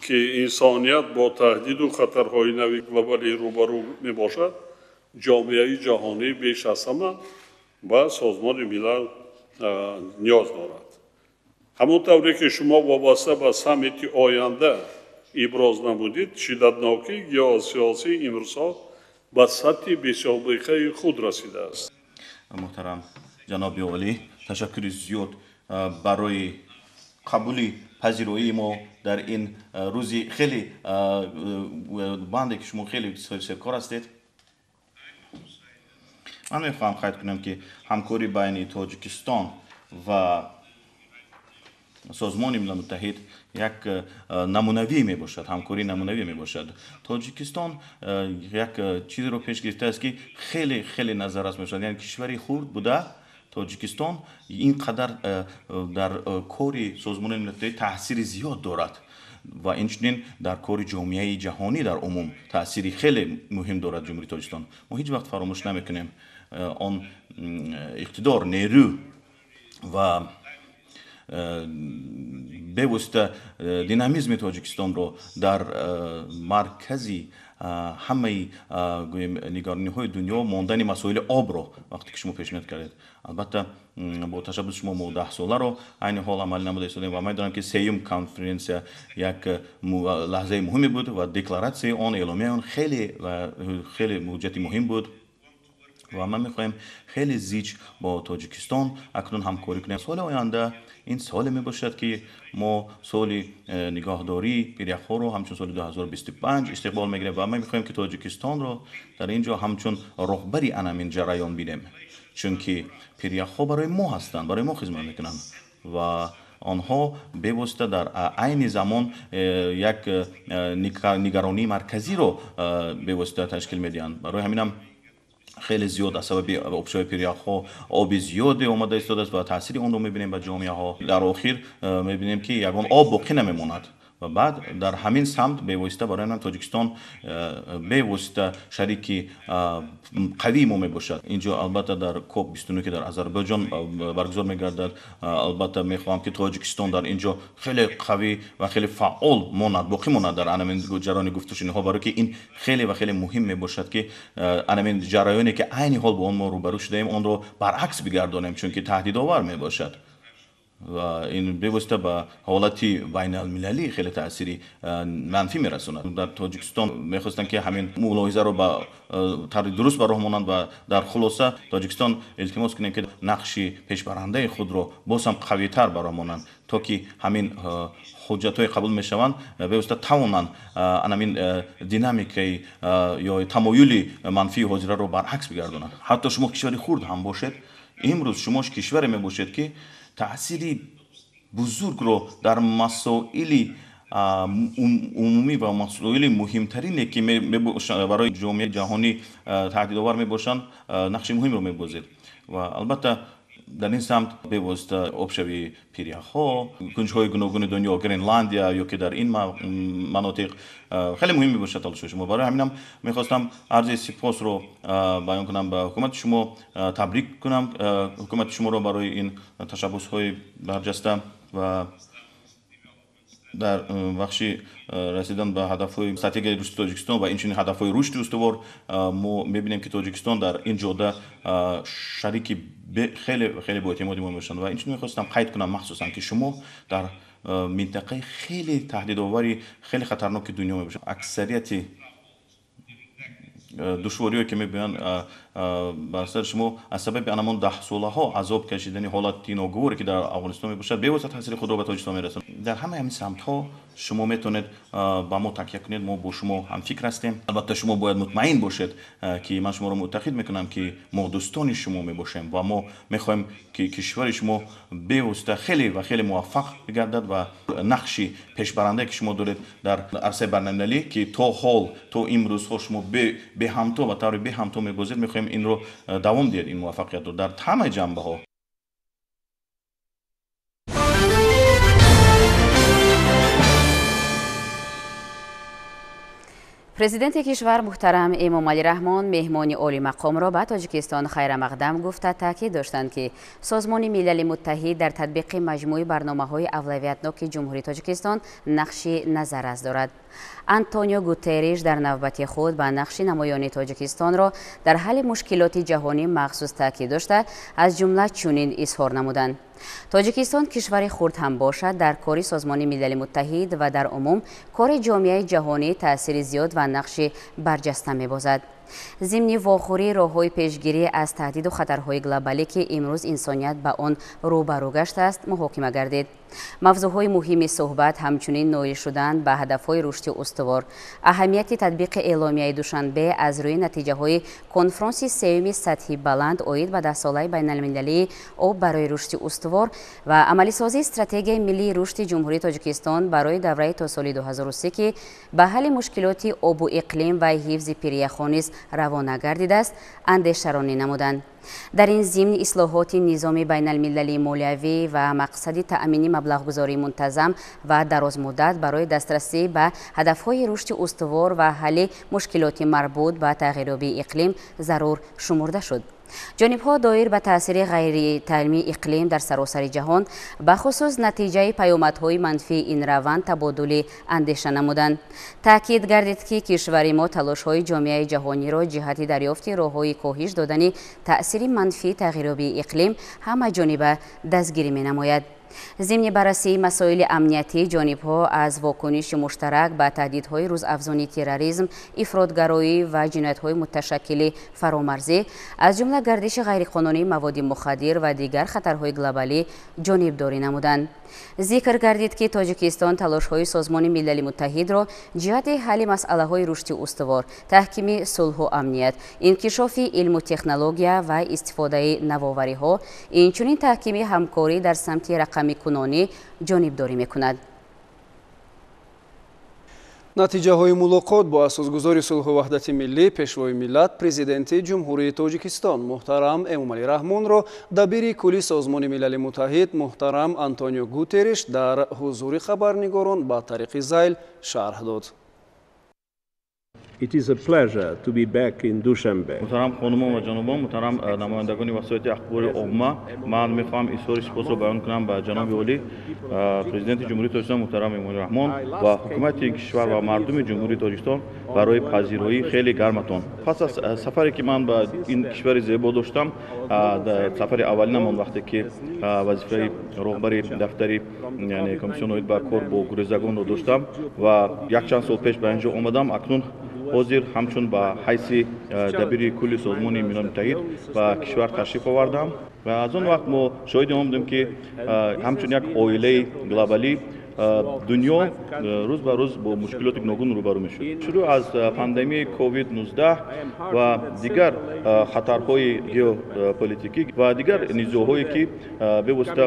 ки инсоният бо таҳдиду хатарҳои нави глобалӣ рӯбарӯ мебошад, ҷомеаи ҷаҳонӣ беш аз ҳама ба Созмони Милал ниёз дорад. Ҳамон тавре ки шумо вобаста ба саммити оянда иброз намудид, шиддатнокии геосиёсии имрӯзҳо ба сатҳи бесобиқаи худ расидааст. Муҳтарам ҷаноби олӣ, ташаккури зиёд барои қабули пазироии мо дар ин рӯзи хеле банде ки шумо хеле соҳибсеркор ҳастед. Ман мехоҳам қайд кунам, ки ҳамкорӣ байни Тоҷикистон ва Созмони Милали Муттаҳид як намунавӣ мебошад, ҳамкории намунавӣ мебошад. Тоҷикистон як чизеро пеш гирифтааст, ки хеле хеле назаррас мебошад. Яъне кишвари хурд буда, Тоҷикистон ин қадар дар кори Созмони Милали Муттаҳид таъсири зиёд дорад ва инчунин дар кори ҷомеаи ҷаҳонӣ дар умум таъсири хеле муҳим дорад Ҷумҳурии Тоҷикистон. Мо ҳеҷ вақт фаромӯш намекунем он иқтидор, нерӯ ва бевосита динамизми Тоҷикистонро дар маркази ҳамаи, гӯем, нигарониҳои дунё мондани масоили обро, вақте ки шумо пешниҳод кардед. Албатта, бо ташаббуси шумо мо 10 соларо айни ҳол амалӣ намуда истодем ва медонам, ки сеюм конференсия як лаҳзаи муҳиме буд ва декларатсияи он, эъломияи он хеле хеле ҳуҷҷати муҳим буд. Ва ман мехоҳем хеле зич бо Тоҷикистон акнун ҳамкорӣ кунем. Соли оянда ин соле мебошад, ки мо соли нигоҳдории пиряхҳоро ҳамчун соли 2025 истиқбол мегирем ва ма мехоҳем, ки Тоҷикистонро дар ин ҷо ҳамчун роҳбари анамин ҷараён бинем, чунки пиряхҳо барои мо ҳастанд, барои мо хизмат мекунанд ва онҳо бевосита дар айни замон як нигаронии марказиро бевосита ташкил медиҳанд. Барои ҳаминам хеле зиёд аз сабаби обшавии пиряхҳо оби зиёде омада истодааст ва таъсири онро мебинем ба ҷомеаҳо. Дар охир мебинем, ки ягон об боқӣ намемонад. Ва баъд дар ҳамин самт бевосита барои ҳамин Тоҷикистон бевосита шарики қавии мо мебошад. Инҷо, албатта, дар КОП 29, ки дар Озарбойҷон баргузор мегардад, албатта, мехоҳам, ки Тоҷикистон дар ин ҷо хеле қавӣ ва хеле фаъол монад, боқӣ монад дар анамин ҷараёни гуфтушуниҳо, барое ки ин хеле ва хеле муҳим мебошад, ки анамин ҷараёне, ки айни ҳол бо он мо рӯбарӯ шудаем, онро баръакс бигардонем, чунки таҳдидовар мебошад ва ин бевосита ба ҳолати байналмилалӣ хеле таъсири манфӣ мерасонад. Дар Тоҷикистон мехостанд, ки ҳамин мулоҳизаро ба тарзи дуруст ба роҳ монанд. Ва дар хулоса Тоҷикистон илтимос кунем, ки нақши пешбарандаи худро боз ҳам қавитар ба роҳ монанд, то ки ҳамин ҳуҷҷатҳое қабул мешаванд, бевосита тавонанд анамин динамикаи ё тамоюли манфии ҳозираро баръакс бигардонанд. Ҳатто шумо кишвари хурд ҳам бошед, имрӯз шумо кишваре мебошед, ки таъсири бузургро дар масоили умумӣ ва масоили муҳимтарине, ки барои ҷомеаи ҷаҳонӣ таҳдидовар мебошанд, нақши муҳимро мебозед. Ва албатта, дар ин самт бевосита обшавии пиряхҳо, кунҷҳои гуногуни дунё, Гренландия ё ки дар ин манотиқ хеле муҳим мебошад талошҳои шумо. Барои ҳаминам мехостам арзи сипосро баён кунам ба ҳукумати шумо, табрик кунам ҳукумати шуморо барои ин ташаббусҳои барҷаста ва дар бахши расидан ба ҳадафҳои стратегияи рушди Тоҷикистон ва инчунин ҳадафҳои рушди устувор. Мо мебинем, ки Тоҷикистон дар ин ҷода шарики хеле хеле боэътимоди мо мебошанд. Ва инчунин мехостам қайд кунам махсусан, ки шумо дар минтақаи хеле таҳдидовари, хеле хатарноки дунё мебошад. Аксарияти душвориҳое, ки мебиёянд, Ба сари шумо аз сабаби анамон даҳсолаҳо азоб кашидани ҳолати ногуворе, ки дар Афғонистон мебошад, бевосита таъсири худро ба Тоҷикистон мерасонад. Дар ҳамаи ҳамин самтҳо шумо метавонед ба мо такя кунед, мо бо шумо ҳамфикр ҳастем. Албатта, шумо бояд мутмаин бошед, ки ман шуморо муттаҳид мекунам, ки мо дӯстони шумо мебошем ва мо мехоҳем, ки кишвари шумо бевосита хеле ва хеле муваффақ бигардад ва нақши пешбарандае, ки шумо доред дар арсаи байналмилалӣ, ки то ҳол, то имрӯзҳо шумо беҳамто, ба таври беҳамто мебозед, мехоҳем инро давом диҳед, ин муваффақиятро дар ҳамаи ҷанбаҳо. Президенти кишвар муҳтарам Эмомалӣ Раҳмон меҳмони олимақомро ба Тоҷикистон хайрамақдам гуфта, таъкид доштанд, ки Созмони Милали Муттаҳид дар татбиқи маҷмӯи барномаҳои авлавиятноки Ҷумҳурии Тоҷикистон нақши назаррас дорад. Антонио Гутерриш дар навбати худ ба нақши намоёни Тоҷикистонро дар ҳалли мушкилоти ҷаҳонӣ махсус таъкид дошта, аз ҷумла чунин изҳор намуданд: Тоҷикистон кишвари хурд ҳам бошад, дар кори Созмони Милали Муттаҳид ва дар умум кори ҷомеаи ҷаҳонӣ таъсири зиёд ва нақши барҷаста мебозад. Зимни вохӯрӣ роҳҳои пешгирӣ аз таҳдиду хатарҳои глобалӣ, ки имрӯз инсоният ба он рӯбарӯ гаштааст, муҳокима гардид. Мавзӯъҳои муҳими суҳбат ҳамчунин ноил шудан ба ҳадафҳои рушди устувор, аҳамияти татбиқи эъломияи Душанбе аз рӯи натиҷаҳои конфронси сеюми сатҳи баланд оид ба даҳсолаи байналмилалии об барои рушди устувор ва амалисозии стратегияи миллии рушди Ҷумҳурии Тоҷикистон барои давраи то соли 2030, ки ба ҳалли мушкилоти обу иқлим ва ҳифзи пиряхҳо низ равона гардидааст, андешаронӣ намуданд. Дар ин зимн ислоҳоти низоми байналмилалии молиявӣ ва мақсади таъмини маблағгузории мунтазам ва дарозмуддат барои дастрасӣ ба ҳадафҳои рушди устувор ва ҳалли мушкилоти марбут ба тағйирёбии иқлим зарур шумурда шуд. Ҷонибҳо доир ба таъсири ғайритаъмии иқлим дар саросари ҷаҳон, бахусус натиҷаи паёмадҳои манфии ин раванд, табодули андеша намуданд. Таъкид гардид, ки кишвари мо талошҳои ҷомеаи ҷаҳониро ҷиҳати дарёфти роҳҳои коҳиш додани таъсири манфии тағйирёбии иқлим ҳамаҷониба дастгирӣ менамояд. Зимни баррасии масоили амниятӣ ҷонибҳо аз вокуниши муштарак ба таҳдидҳои рӯзафзуни терроризм, ифротгароӣ ва ҷиноятҳои муташаккили фаромарзӣ, аз ҷумла гардиши ғайриқонунии маводи мухаддир ва дигар хатарҳои глобалӣ ҷонибдорӣ намуданд. Зикр гардид, ки Тоҷикистон талошҳои Созмони Милали Муттаҳидро ҷиҳати ҳалли масъалаҳои рушди устувор, таҳкими сулҳу амният, инкишофи илму технология ва истифодаи навовариҳо, инчунин таҳкими ҳамкорӣ дар самти рақамикунонӣ ҷонибдорӣ мекунад. Натиҷаҳои мулоқот бо асосгузори сулҳу ваҳдати миллӣ, пешвои миллат, президенти Ҷумҳурии Тоҷикистон муҳтарам Эмомалӣ Раҳмонро дабири кулли Созмони Милали Муттаҳид муҳтарам Антонио Гутерриш дар ҳузури хабарнигорон ба тариқи зайл шарҳ дод. It is a pleasure to be back in Dushanbe. Муҳтарам хонумон ва ҷанобон, муҳтарам намояндагони васоити ахбори омма, ман мехоҳам изҳори сипосро баён кунам ба ҷаноби олӣ, президенти Ҷумҳурии Тоҷикистон муҳтарам Эмомалӣ Раҳмон ва ҳукумати кишвар ва мардуми Ҷумҳурии Тоҷикистон барои пазироии хеле гарматон. Пас аз сафаре, ки ман ба ин кишвари зебо доштам, сафари аввалинам он вақте ки вазифаи роҳбари дафтари, яъне комиссион оид ба кор бо гурезагонро доштам ва якчанд сол пеш ба ин ҷо омадам, акнун ҳозир ҳамчун ба ҳайси дабири кулли Созмони Милали Муттаҳид ба кишвар ташриф овардам. Ва аз он вақт мо шоҳиди он будем, ки ҳамчун як оилаи глобалӣ дунё рӯз ба рӯз бо мушкилоти гуногун рӯбарӯ мешуд, шурӯъ аз пандемияи COVID-19 ва дигар хатарҳои геополитикӣ ва дигар низоъҳое, ки бевосита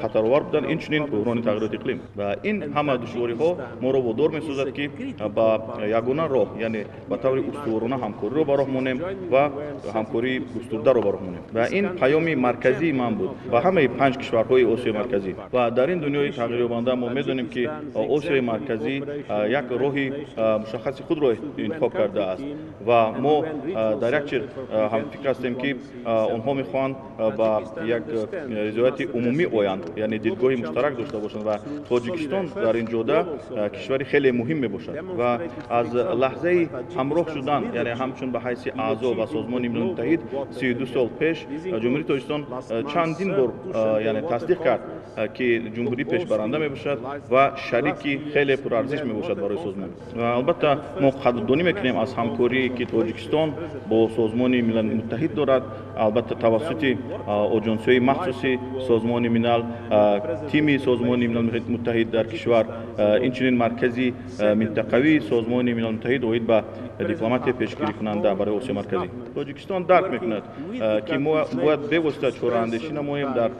хатаровар буданд, инчунин буҳрони тағйироти иқлим. Ва ин ҳама душвориҳо моро водор месозад, ки ба ягона роҳ, яъне ба таври устуворона ҳамкориро ба роҳ монем ва ҳамкории густурдаро ба роҳ монем. Ва ин паёми марказии ман буд ба ҳамаи панҷ кишварҳои Осиёи Марказӣ. Ва дар ин дунёи тағйирёбанда мо медонем, ки Осиёи Марказӣ як роҳи мушаххаси худро интихоб кардааст ва мо дар як чиз ҳамфикр ҳастем, ки онҳо мехоҳанд ба як ризояти умумӣ оянд, яъне дидгоҳи муштарак дошта бошанд, ва Тоҷикистон дар ин ҷода кишвари хеле муҳим мебошад. Ва аз лаҳзаи ҳамроҳ шудан, яъне ҳамчун ба ҳайси аъзо ба Созмони Милали Муттаҳид 32 сол пеш, Ҷумҳурии Тоҷикистон чандин бор, яъне тасдиқ кард, ки ҷумҳурӣ пешбаранда мебошад. ва шарики хеле пурарзиш мебошад барои созмон. Ва албатта мо қадрдонӣ мекунем аз ҳамкорие ки Тоҷикистон бо Созмони Милали Муттаҳид дорад, албатта тавассути оҷонсиҳои махсуси Созмони Милал, тими Созмони Милали Муттаҳид дар кишвар, инчунин маркази минтақавии Созмони Милали Муттаҳид оид ба дипломатияи пешгирикунанда барои Осиёи Марказӣ. Тоҷикистон дарк мекунад, ки мо бояд бевосита чораандешӣ намоем дар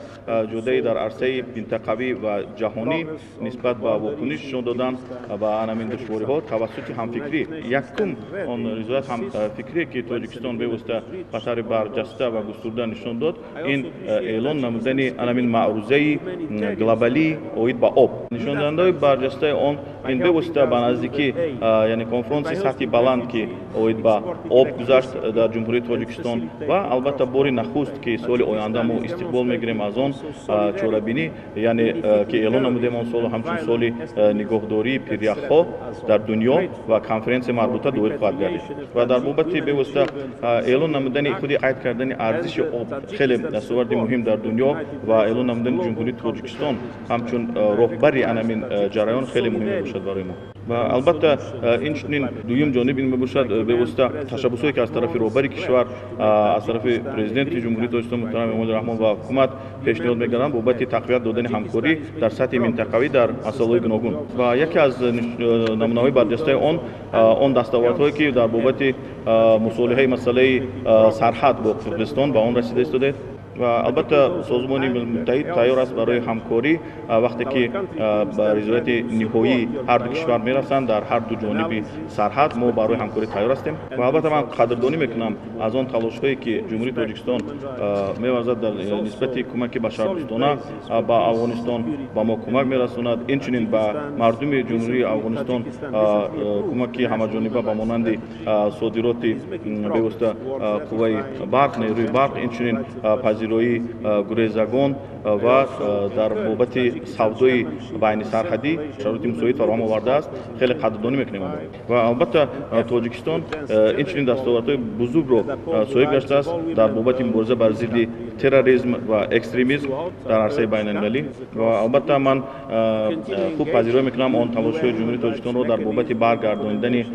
ҷодаи дар арсаи минтақавӣ ва ҷаҳонӣ нисбат ба вокуниш нишон додан ба анамин душвориҳо тавассути ҳамфикрӣ. Якум он ризоят ҳамфикрие, ки Тоҷикистон бевосита ба таври барҷаста ва густурда нишон дод, ин эълон намудани анамин маърузаи глобалӣ оид ба об. Нишондиҳандаҳои барҷастаи он ин бевосита ба наздикӣ, яъне конфронси сатҳи баланд, ки оид ба об гузашт дар Ҷумҳурии Тоҷикистон, ва албатта бори нахуст, ки соли оянда мо истиқбол мегирем аз он чорабинӣ, яъне ки эълон намудем он солро ҳамчун соли нигоҳдории пиряхҳо дар дунё ва конференсияи марбута доир хоҳад гардид. Ва дар бобати бевосита эълон намудани худи қайд кардани арзиши об хеле дастоварди муҳим дар дунё ва эълон намудани Ҷумҳурии Тоҷикистон ҳамчун роҳбари анамин ҷараён хеле муҳим мебошад барои мо. Ва албатта инчунин дуюм ҷониб ин мебошад бевосита ташаббусҳое, ки аз тарафи роҳбари кишвар, аз тарафи Президенти Ҷумҳурии Тоҷикистон муҳтарам Эмомалӣ Раҳмон ва ҳукумат пешниҳод мегарданд бобати тақвият додани ҳамкорӣ дар сатҳи минтақавӣ дар масъалаҳои гуногун. Ва яке аз намунаҳои барҷастаи он дастовардҳое, ки дар бобати мусолиҳаи масъалаи сарҳад бо Қирғизистон ба он расида истодед. Ва албатта Созмони Милали Муттаҳид тайёр аст барои ҳамкорӣ вақте ки ба ризояти ниҳоии ҳар ду кишвар мерасанд дар ҳар ду ҷониби сарҳад, мо барои ҳамкорӣ тайёр ҳастем. Ва албатта ман қадрдонӣ мекунам аз он талошҳое, ки Ҷумҳурии Тоҷикистон меварзад дар нисбати кӯмаки башардӯстона ба Афғонистон, ба мо кӯмак мерасонад, инчунин ба мардуми Ҷумҳурии Афғонистон кӯмаки ҳамаҷониба ба монанди содироти бевосита қувваи барқ, нерӯи барқ, инчунин пазироии гурезагон ва дар бобати савдои байнисарҳадӣ шароити мусоид фароҳам овардааст. Хеле қадрдонӣ мекунем онро. Ва албатта Тоҷикистон инчунин дастовардҳои бузургро соҳиб гаштааст дар бобати мубориза бар зидди терроризм ва экстремизм дар арсаи байналмилалӣ. Ва албатта ман хуб пазироӣ мекунам он талошҳои Ҷумҳурии Тоҷикистонро дар бобати баргардонидани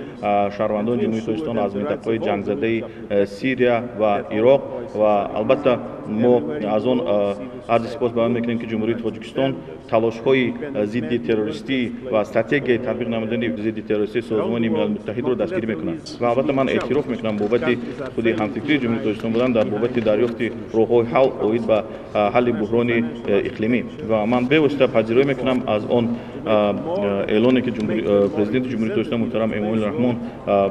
шаҳрвандони Ҷумҳурии Тоҷикистон аз минтақаҳои ҷангзадаи Сирия ва Ироқ. Ва албатта мо аз он арзи сипос баён мекунем, ки Ҷумҳурии Тоҷикистон талошҳои зидди террористӣ ва стратегияи татбиқ намудани зидди террористии Созмони Милали Муттаҳидро дастгирӣ мекунад. Ва албатта ман эътироф мекунам бобати худи ҳамфикрии Ҷумҳурии Тоҷикистон будан дар бобати дарёфти роҳҳои ҳал оид ба ҳалли буҳрони иқлимӣ. Ва ман бевосита пазироӣ мекунам аз он эълоне, ки Президенти Ҷумҳурии Тоҷикистон муҳтарам Эмомалӣ Раҳмон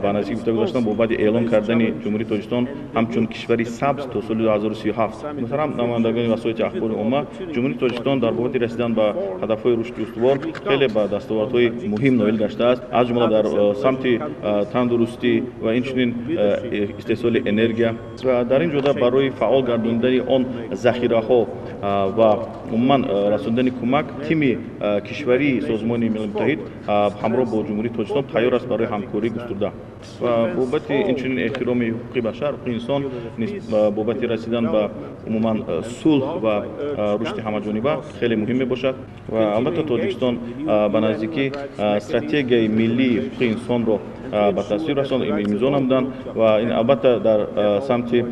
ба наздикӣ гуфта гузаштанд бобати эълон кардани Ҷумҳурии Тоҷикистон ҳамчун кишвари сабз то соли 2037. Муҳтарам намояндагони васоити ахбори омма, Ҷумҳурии Тоҷикистон дар бобати расидан ба ҳадафҳои рушди устувор хеле ба дастовардҳои муҳим ноил гаштааст, аз ҷумла дар самти тандурустӣ ва инчунин истеҳсоли энергия. Ва дар ин ҷода барои фаъол гардонидани он захираҳо ва умуман расондани кӯмак тими кишварии Созмони Милали Муттаҳид ҳамроҳ бо Ҷумҳурии Тоҷикистон тайёр аст барои ҳамкории густурда. Ва бобати инчунин эҳтироми ҳуқуқи башар, ҳуқуқи инсон, бобати расидан ба умуман сулҳ ва рушди ҳамаҷониба хеле муҳим мебошад. Ва албатта Тоҷикистон ба наздикӣ стратегияи миллии ҳуқуқи инсонро ба тасвиб расонд, имзо намуданд ва ин албатта дар самти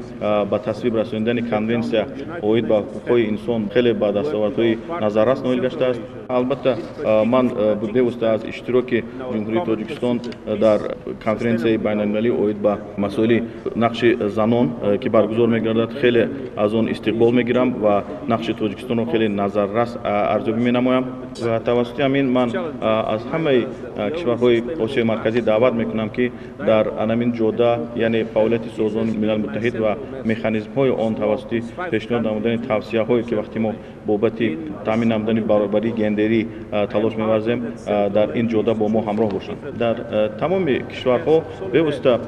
ба тасвиб расонидани конвенсия оид ба ҳуқуқҳои инсон хеле ба дастовардҳои назаррас ноил гаштааст. Албатта ман бевосита аз иштироки Ҷумҳурии Тоҷикистон дар конференсияи байналмилалӣ оид ба масоили нақши занон, ки баргузор мегардад, хеле аз он истиқбол мегирам ва нақши Тоҷикистонро хеле назаррас арзёбӣ менамоям. Ва тавассути ҳамин ман аз ҳамаи кишварҳои Осиёи Марказӣ даъват мекунам, ки дар анамин ҷода, яъне фаъолияти Созмони Милали Муттаҳид ва механизмҳои он тавассути пешниҳод намудани тавсияҳое, ки вақти мо бобати таъмин намудани баробарии гендерӣ талош меварзем, дар ин ҷода бо мо ҳамроҳ бошанд. Дар тамоми кишварҳо бевосита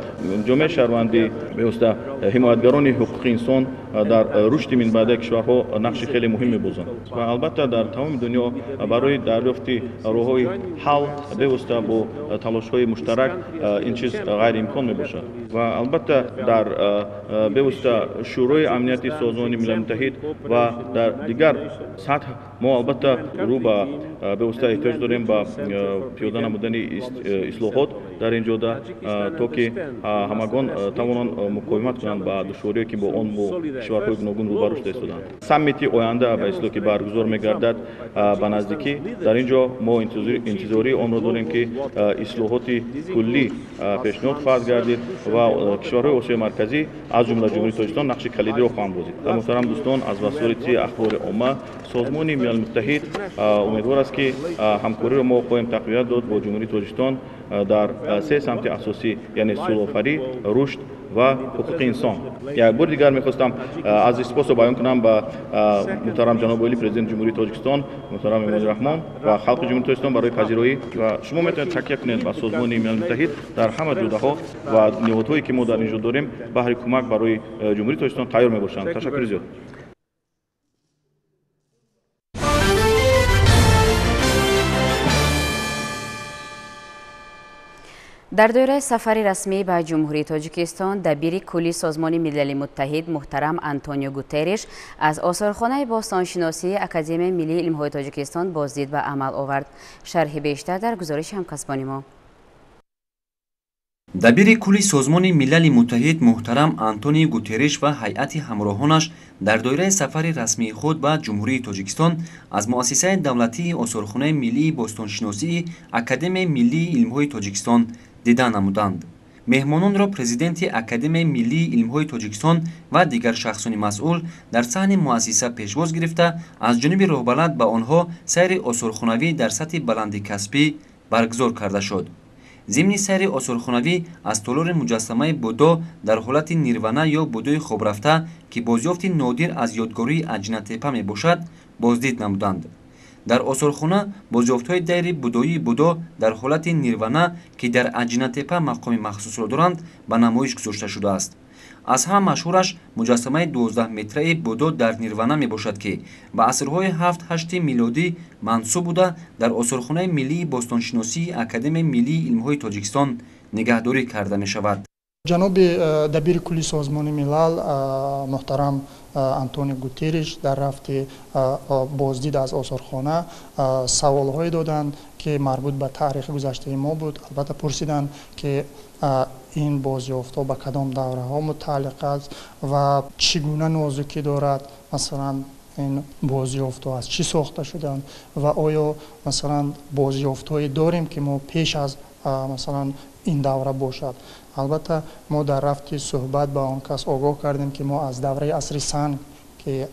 ҷомеаи шаҳрвандӣ, бевосита ҳимоятгарони ҳуқуқи инсон дар рушди минбаъдаи кишварҳо нақши хеле муҳим мебозанд. Ва албатта дар тамоми дунё барои дарёфти роҳҳои ҳал бевосита бо талошҳои муштарак ин чиз ғайриимкон мебошад. Ва албатта дар бевосита Шӯрои амнияти Созмони Милали Муттаҳид ва дар дигар сатҳ мо албатта рӯ ба бевосита эҳтиёҷ дорем ба пиёда намудани ислоҳот дар ин ҷода, то ки ҳамагон тавонанд муқовимат кунанд ба душворие, ки бо он бо кишварҳои гуногун рӯбарӯ шуда истоданд. Саммити оянда ба истилоҳ, ки баргузор мегардад ба наздикӣ, дар ин ҷо мо интизории онро дорем, ки ислоҳоти куллӣ пешниҳод хоҳад гардид ва кишварҳои Осиёи Марказӣ, аз ҷумла Ҷумҳурии Тоҷикистон, нақши калидиро хоҳанд бозид. Ва муҳтарам дӯстон, аз васолити ахбори омма, Созмони Милали Муттаҳид умедвор аст, ки ҳамкориро мо хоҳем тақвият дод бо Ҷумҳурии Тоҷикистон дар се самти асосӣ, яъне сулҳофарӣ, рушд ва ҳуқуқи инсон. Як бори дигар мехостам аз сипосро баён кунам ба муҳтарам ҷаноби олӣ, Президенти Ҷумҳурии Тоҷикистон муҳтарам Эмомалӣ Раҳмон ва халқи Ҷумҳурии Тоҷикистон барои пазироӣ. Ва шумо метавонед такя кунед ба Созмони Милали Муттаҳид дар ҳама ҷодаҳо ва ниҳодҳое, ки мо дар ин ҷо дорем, баҳри кӯмак барои Ҷумҳурии Тоҷикистон тайёр мебошанд. Ташаккури зиёд. Дар доираи сафари расмӣ ба Ҷумҳурии Тоҷикистон дабири кулли Созмони Милали Муттаҳид муҳтарам Антонио Гутерриш аз осорхонаи бостоншиносии Академияи миллии илмҳои Тоҷикистон боздид ба амал овард. Шарҳи бештар дар гузориши ҳамкасбони мо. Дабири кулли Созмони Милали Муттаҳид муҳтарам Антонио Гутерриш ва ҳайати ҳамроҳонаш дар доираи сафари расмии худ ба Ҷумҳурии Тоҷикистон аз муассисаи давлатии осорхонаи миллии бостоншиносии Академияи миллии илмҳои Тоҷикистон дида намуданд. Меҳмононро президенти Академияи миллии илмҳои Тоҷикистон ва дигар шахсони масъул дар саҳни муассиса пешвоз гирифта, аз ҷониби роҳбалад ба онҳо сайри осорхонавӣ дар сатҳи баланди касбӣ баргузор карда шуд. Зимни сайри осорхонавӣ аз толори муҷассамаи Буддо дар ҳолати нирвана ё Буддои хобрафта, ки бозёфти нодир аз ёдгории Аҷинатепа мебошад, боздид намуданд. Дар осорхона бозёфтҳои дайри буддоии Буддо дар ҳолати нирвана, ки дар Аҷинатепа мақоми махсусро доранд, ба намоиш гузошта шудааст. Аз ҳама машҳураш муҷассамаи 12-метраи Буддо дар нирвана мебошад, ки ба асрҳои 7-8 милодӣ мансуб буда, дар осорхонаи миллии бостоншиносии Академияи миллии илмҳои Тоҷикистон нигаҳдорӣ карда мешавад. Ҷаноби дабири кулли Созмони Милал муҳтарам Антонио Гутерриш дар рафти боздид аз осорхона саволҳое доданд, ки марбут ба таърихи гузаштаи мо буд. Албатта пурсиданд, ки ин бозёфтҳо ба кадом давраҳо мутааллиқ аст ва чӣ гуна нозукӣ дорад, масалан ин бозёфтҳо аз чӣ сохта шуданд ва оё масалан бозёфтҳое дорем, ки мо пеш аз масалан ин давра бошад. Албатта мо дар рафти суҳбат ба он кас огоҳ кардем, ки мо аз давраи асри санг, ки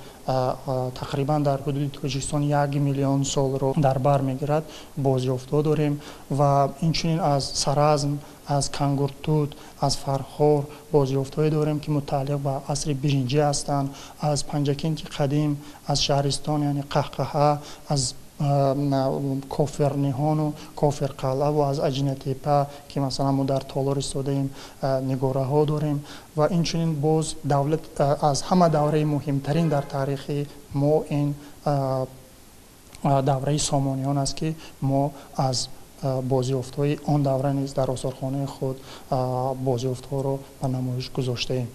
тақрибан дар ҳудуди Тоҷикистон 1 миллион солро дар бар мегирад, бозёфтҳо дорем ва инчунин аз Саразм, аз Кангуртут, аз Фархор бозёфтҳое дорем, ки мутааллиқ ба асри биринҷӣ ҳастанд, аз Панҷакенти қадим, аз шаҳристон, яъне Қаҳқаҳа, аз Кофирниҳону Кофирқалъаву аз Аҷинатепа, ки масалан мо дар толор истодаем, нигораҳо дорем ва инчунин боз давлат аз ҳама давраи муҳимтарин дар таърихи мо ин давраи Сомониён аст, ки мо аз бозёфтҳои он давра низ дар осорхонаи худ бозёфтҳоро ба намоиш гузоштаем.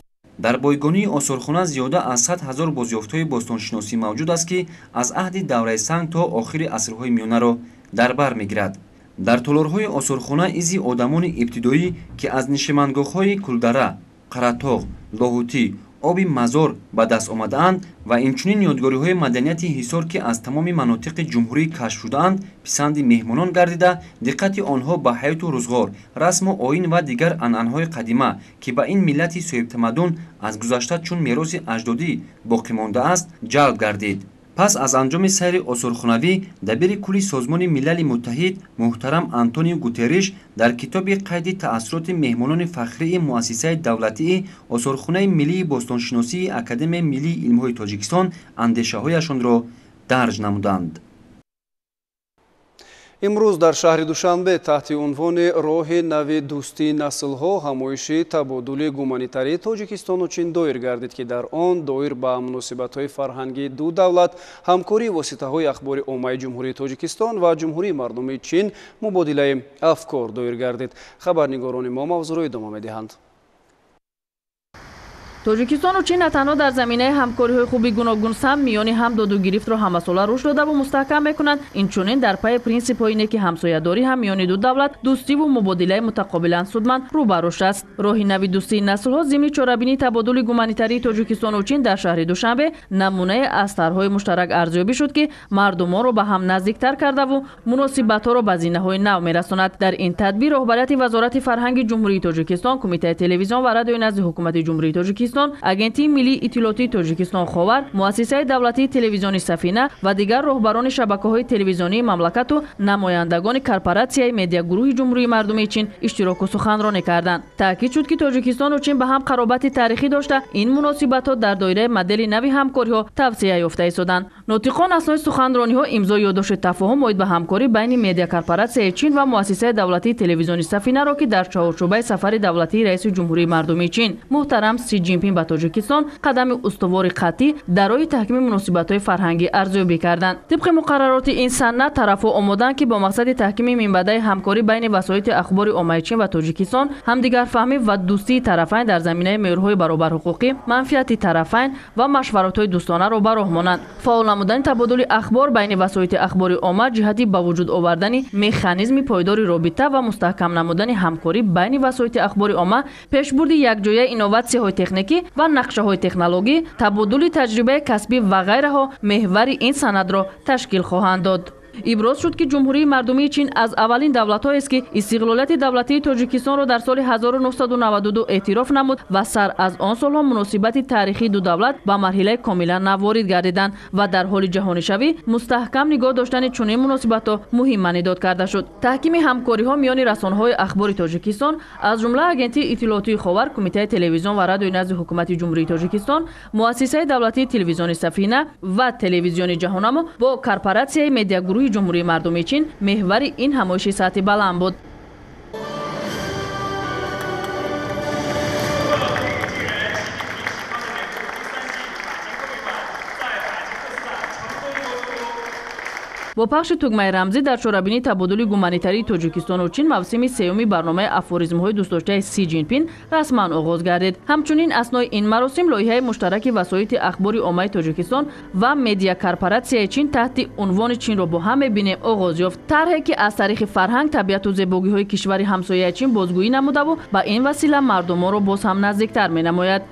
Дар бойгонии осорхона зиёда аз 100 000 бозёфтҳои бостоншиносӣ мавҷуд аст, ки аз аҳди давраи санг то охири асрҳои миёнаро дар бар мегирад. Дар толорҳои осорхона изи одамони ибтидоӣ, ки аз нишемангоҳҳои Кулдара, Қаратоғ, Лоҳутӣ, оби Мазор ба даст омадаанд ва инчунин ёдгориҳои маданияти Ҳисор, ки аз тамоми манотиқи ҷумҳурӣ кашф шудаанд, писанди меҳмонон гардида, диққати онҳо ба ҳаёту рӯзғор, расму оин ва дигар анъанаҳои қадима, ки ба ин миллати соҳибтамаддун аз гузашта чун мероси аҷдодӣ боқӣ мондааст, ҷалб гардид. Пас аз анҷоми сайри осорхонавӣ дабири кулли Созмони Милали Муттаҳид муҳтарам Антонио Гутерриш дар китоби қайди таассуроти меҳмонони фахрии муассисаи давлатии осорхонаи миллии бостоншиносии Академияи миллии илмҳои Тоҷикистон андешаҳояшонро дарҷ намуданд. Имрӯз дар шаҳри Душанбе таҳти унвони роҳи нави дӯстии наслҳо ҳамоиши табодули гуманитарии Тоҷикистону Чин доир гардид, ки дар он доир ба муносибатҳои фарҳангии ду давлат, ҳамкории воситаҳои ахбори оммаи Ҷумҳурии Тоҷикистон ва Ҷумҳурии мардумии Чин мубодилаи афкор доир гардид. Хабарнигорони мо мавзӯъро идома медиҳанд. Тоҷикистону Чин на танҳо дар заминаи ҳамкориҳои хуби гуногунсамт миёни ҳам доду гирифтро ҳамасола рушд додаву мустаҳкам мекунанд, инчунин дар пайи принсипҳои неки ҳамсоядорӣ ҳам миёни ду давлат дӯстиву мубодилаи мутақобилан судманд рӯ ба рушд аст. Роҳи нави дӯстии наслҳо зимни чорабинии табодули гуманитарии Тоҷикистону Чин дар шаҳри Душанбе намунае аз тарҳҳои муштарак арзёбӣ шуд, ки мардумонро ба ҳам наздиктар кардаву муносибатҳоро ба зинаҳои нав мерасонад. Дар ин тадбир роҳбарияти Вазорати фарҳанги Ҷумҳурии Тоҷикистон, Кумитаи телевизион ва радиои назди Ҳукумати Ҷумҳурии Тоҷикистон, Агентии миллии иттилоотии Тоҷикистон Ховар, Муассисаи давлатии телевизиони Сафина ва дигар роҳбарони шабакаҳои телевизионии мамлакату намояндагони корпоратсияи медиагурӯҳи Ҷумҳурии мардумии Чин иштироку суханронӣ карданд. Таъкид шуд, ки Тоҷикистону Чин ба ҳам қаробати таърихӣ дошта, ин муносибатҳо дар доираи модели нави ҳамкориҳо тавсеа ёфта истоданд. Нотиқон аснои суханрониҳо имзои ёддошти тафоҳум оид ба ҳамкорӣ байни медиакорпоратсияи Чин ва Муассисаи давлатии телевизиони Сафинаро, ки дар чаҳорчӯбаи сафари давлатии раиси Ҷумҳурии мардумии Чин муҳтарам Си Ҷинпин ба Тоҷикистон қадами устувори қатъӣ дар роҳи таҳкими муносибатҳои фарҳангӣ арзёбӣ карданд. Тибқи муқаррароти ин санад, тарафҳо омоданд, ки бо мақсади таҳкими минбаъдаи ҳамкорӣ байни васоити ахбори оммаи Чин ва Тоҷикистон, ҳамдигарфаҳмӣ ва дӯстии тарафайн дар заминаи меъёрҳои баробарҳуқуқӣ, манфиати тарафайн ва машваратҳои дӯстонаро ба роҳ монанд. Фаъол намудани табодули ахбор байни васоити ахбори омма ҷиҳати ба вуҷуд овардани механизми пойдори робита ва мустаҳкам намудани ҳамкорӣ байни васоити ахбори омма, пешбурди якҷояи инноватсияҳои техникӣ ва нақшаҳои технологӣ, табодули таҷрибаи касбӣ ва ғайраҳо меҳвари ин санадро ташкил хоҳанд дод. Иброз шуд, ки Ҷумҳурии мардумии Чин аз аввалин давлатҳоест, ки истиқлолияти давлатии Тоҷикистонро дар соли 1992 эътироф намуд ва сар аз он солҳо муносибати таърихии ду давлат ба марҳилаи комилан нав ворид гардиданд ва дар ҳоли ҷаҳонишавӣ мустаҳкам нигоҳ доштани чунин муносибатҳо муҳим маънидод карда шуд. Таҳкими ҳамкориҳо миёни расонаҳои ахбори Тоҷикистон, аз ҷумла Агентии иттилоотии Ховар, Кумитаи телевизион ва радиои назди Ҳукумати Ҷумҳурии Тоҷикистон, Муассисаи давлатии телевизиони Сафина ва телевизиони Ҷаҳоннамо бо корпоратсияи медиагурӯҳи Ҷумҳурии мардумии Чин меҳвари ин ҳамоиши сатҳи баланд буд. Бо пахши тугмаи рамзӣ дар чорабинии табодули гуманитарии Тоҷикистону Чин мавсими сеюми барномаи афоризмҳои дӯстдоштаи Си Ҷинпин расман оғоз гардид. Ҳамчунин аснои ин маросим лоиҳаи муштараки васоити ахбори оммаи Тоҷикистон ва медиакорпоратсияи Чин таҳти унвони Чинро бо ҳам мебинем оғоз ёфт. Тарҳе, ки аз таърихи фарҳанг, табиату зебогиҳои кишвари ҳамсояи Чин бозгӯӣ намудаву ба ин васила мардумонро боз ҳам наздиктар менамояд.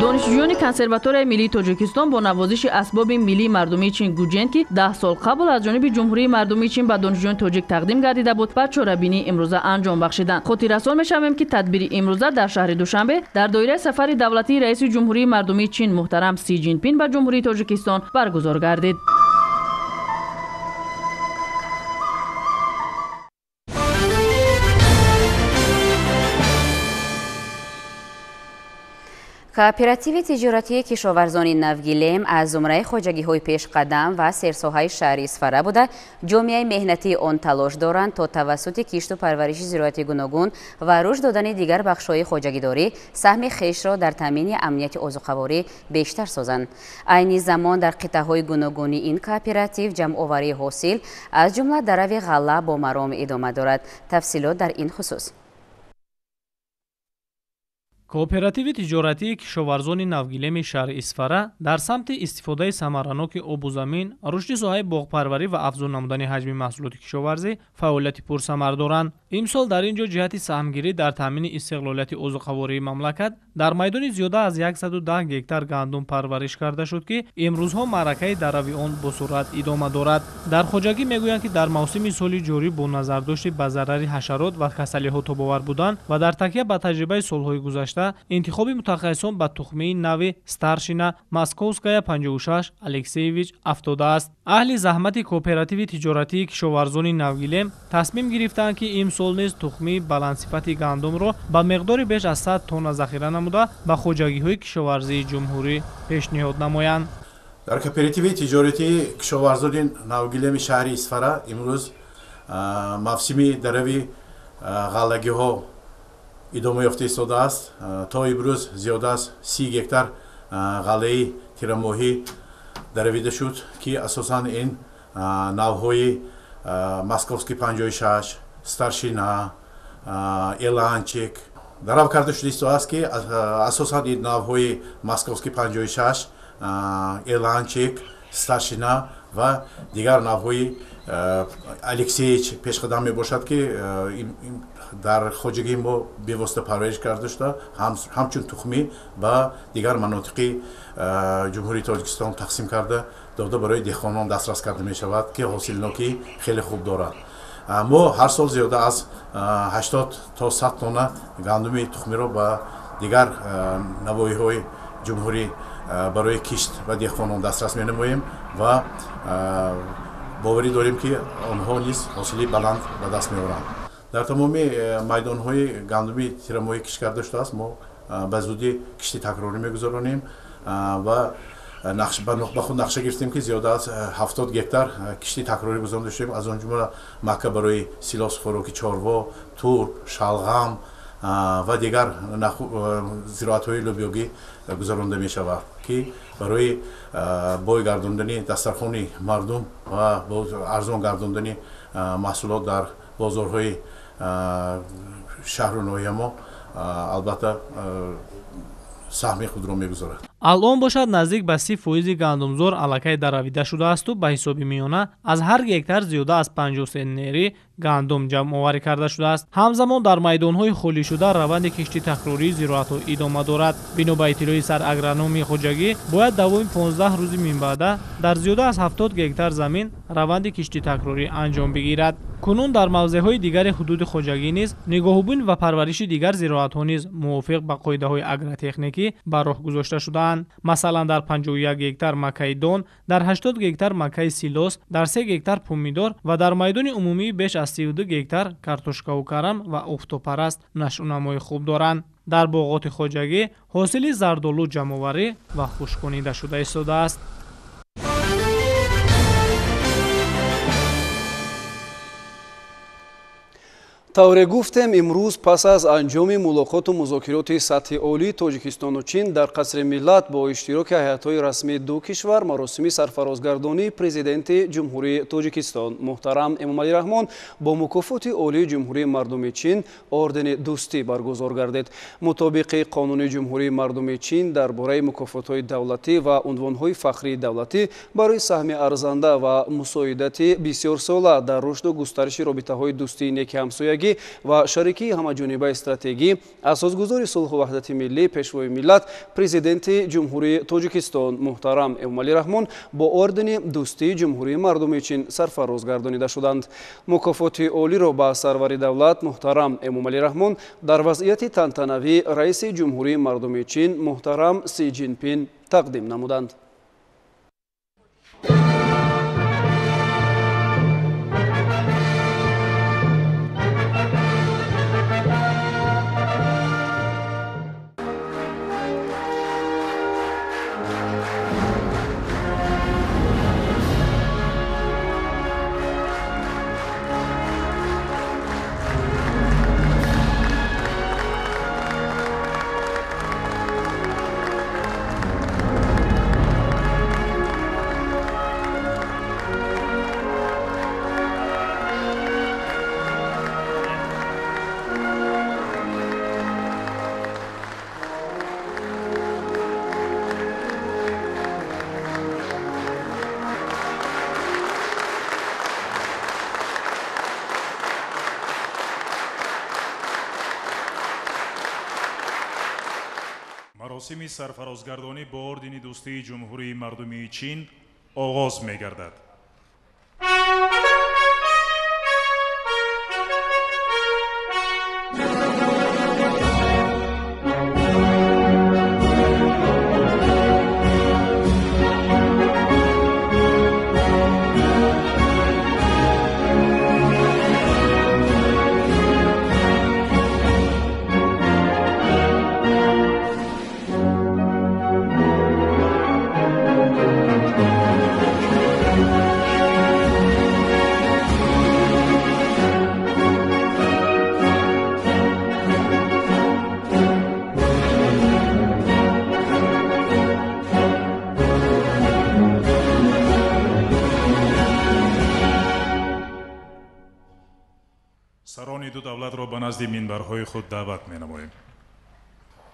Донишҷӯёни консерваторияи миллии Тоҷикистон бо навозиши асбоби миллии мардумии Чин гуҷен, ки 10 сол қабл аз ҷониби Ҷумҳурии мардумии Чин ба донишҷӯёни тоҷик тақдим гардида буд, ба чорабинии имрӯза анҷом бахшиданд. Хотиррасон мешавем, ки тадбири имрӯза дар шаҳри Душанбе дар доираи сафари давлатии раиси Ҷумҳурии мардумии Чин муҳтарам Си Ҷинпин ба Ҷумҳурии Тоҷикистон баргузор гардид. Кооперативи тиҷоратии кишоварзони Навгилем аз зумраи хоҷагиҳои пешқадам ва серсоҳаи шаҳри Исфара буда, ҷомеаи меҳнатии он талош доранд, то тавассути кишту парвариши зироати гуногун ва рушд додани дигар бахшҳои хоҷагидорӣ саҳми хешро дар таъмини амнияти озуқаворӣ бештар созанд. Айни замон дар қитъаҳои гуногуни ин кооператив ҷамъоварии ҳосил, аз ҷумла дарави ғалла бо маром идома дорад. Тафсилот дар ин хусус. Кооперативи тиҷоратии кишоварзони Навгилеми шаҳри Исфара дар самти истифодаи самараноки обу замин, рушди соҳаи боғпарварӣ ва афзун намудани ҳаҷми маҳсулоти кишоварзӣ фаъолияти пурсамар доранд. Имсол дар ин ҷо ҷиҳати саҳмгирӣ дар таъмини истиқлолияти озуқавории мамлакат дар майдони зиёда аз 110 гектар гандум парвариш карда шуд, ки имрӯзҳо маъракаи дарави он бо суръат идома дорад. Дар хоҷагӣ мегӯянд, ки дар мавсими соли ҷорӣ бо назардошти ба зарари ҳашарот ва касалиҳо тобовар будан ва дар такя ба таҷрибаи солҳои гузашта интихоби мутахассисон ба тухмии нави Старшина Московская 56 Алексеевич афтодааст. Аҳли заҳмати кооперативи тиҷоратии кишоварзони Навгилем тасмим гирифтаанд, ки имсол низ тухмии баландсифати гандумро ба миқдори беш аз 100 тонна захира намуда ба хоҷагиҳои кишоварзии ҷумҳурӣ пешниҳод намоянд. Дар кооперативи тиҷоратии кишоварзони Навгилеми шаҳри Исфара имрӯз мавсими дарави ғаллагиҳо идома ёфта истодааст. То имрӯз зиёда аз 30 гектар ғаллаи тирамоҳӣ даравида шуд, ки асосан ин навъҳои Московский 56, Старшина, Эланчик дарав карда шуда истодааст, ки асосан ин навъҳои Московский 56, Эланчик, Старшина ва дигар навъҳои Алексеич пешқадам мебошад, ки дар хоҷагии мо бевосита парвариш карда шуда, ҳамчун тухмӣ ба дигар манотиқи Ҷумҳурии Тоҷикистон тақсим карда дода барои деҳқонон дастрас карда мешавад, ки ҳосилнокӣ хеле хуб дорад. Мо ҳар сол зиёда аз 80 то 100 тонна гандуми тухмиро ба дигар навоҳиҳои ҷумҳурӣ барои кишт ва деҳқонон дастрас менамоем ва боварӣ дорем, ки онҳо низ ҳосили баланд ба даст меоранд. Дар тамоми майдонҳои гандуми тирамоҳӣ кишт карда шудааст. Мо ба зудӣ кишти такрорӣ мегузаронем ва ба худ нақша гирифтем, ки зиёда аз 70 гектар кишти такрорӣ гузаронда шудем, аз он ҷумла мака барои силос, хӯроки чорво, турп, шалғам ва дигар зироатҳои лӯбиёгӣ гузаронда мешавад, ки барои бой гардондани дастархони мардум ва арзон гардондани маҳсулот дар бозорҳои шаҳру ноҳия мо албатта саҳми худро мегузорад. Алон бошад наздик ба 30% гандумзор аллакай даравида шудаасту ба ҳисоби миёна аз ҳар гектар зиёда аз 50 центнери гандум ҷамъоварӣ карда шудааст. Ҳамзамон дар майдонҳои холишуда раванди кишти такрории зироатҳо идома дорад. Бино ба иттилои сарагрономи хоҷагӣ, бояд давоми 15 рӯзи минбаъда дар зиёда аз 70 гектар замин раванди кишти такрорӣ анҷом бигирад. Кунун дар мавзеъҳои дигари ҳудуди хоҷагӣ низ нигоҳубин ва парвариши дигар зироатҳо низ мувофиқ ба қоидаҳои агротехникӣ ба роҳ гузошта шудаанд. Масалан, дар 51 гектар макаи дон, дар 80 гектар макаи силос, дар 3 гектар помидор ва дар майдони умумии беш аз 32 гектар картошкаву карам ва офтобпараст нашъунамои хуб доранд. Дар боғоти хоҷагӣ ҳосили зардолу ҷамъоварӣ ва хушконида шуда истодааст. Тавре гуфтем, имрӯз пас аз анҷоми мулоқоту музокироти сатҳи олии Тоҷикистону Чин дар Қасри Миллат бо иштироки ҳайатҳои расмии ду кишвар маросими сарфарозгардонии президенти Ҷумҳурии Тоҷикистон муҳтарам Эмомалӣ Раҳмон бо мукофоти олии Ҷумҳурии Мардумии Чин Ордени Дӯстӣ баргузор гардид. Мутобиқи қонуни Ҷумҳурии Мардумии Чин дар бораи мукофотҳои давлатӣ ва унвонҳои фахрии давлатӣ барои саҳми арзанда ва мусоидати бисёрсола дар рушду густариши робитаҳои дӯстии неки ҳамсоягӣ ва шарикии ҳамаҷонибаи стратегӣ, асосгузори сулҳу ваҳдати миллӣ, пешвои миллат, президенти Ҷумҳурии Тоҷикистон муҳтарам Эмомалӣ Раҳмон бо ордени Дӯстии Ҷумҳурии Мардумии Чин сарфароз гардонида шуданд. Мукофоти олиро ба сарвари давлат муҳтарам Эмомалӣ Раҳмон дар вазъияти тантанавӣ раиси Ҷумҳурии Мардумии Чин муҳтарам Си Ҷинпин тақдим намуданд. Маросими сарфарозгардонӣ бо ордени Дӯстии Ҷумҳурии Мардумии Чин оғоз мегардад. Сарони ду давлатро ба назди минбарҳои худ даъват менамоем.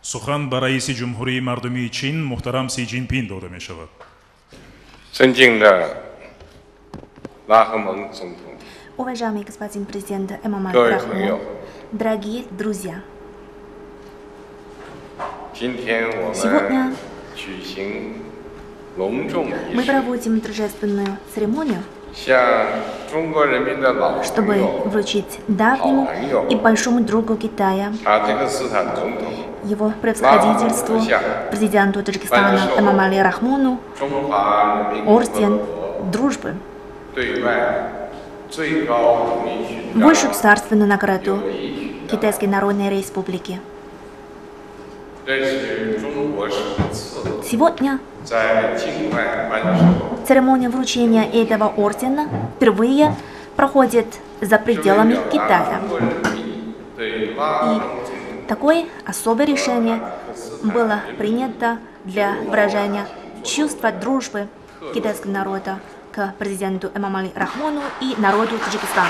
Сухан ба раиси Ҷумҳурии Мардумии Чин муҳтарам Си Ҷинпин дода мешавад. Уважаемый господин президент Эмомали Рахмон, дорогие друзья, сегодня мы проводим торжественную церемонию, чтобы вручить давнему и большому другу Китая, его превосходительству, президенту Таджикистана Эмомали Рахмону, орден дружбы, высшую государственную награду Китайской Народной Республики. Сегодня церемония вручения этого ордена впервые проходит за пределами Китая. И такое особое решение было принято для выражения чувства дружбы китайского народа к президенту Эмомали Рахмону и народу Таджикистана.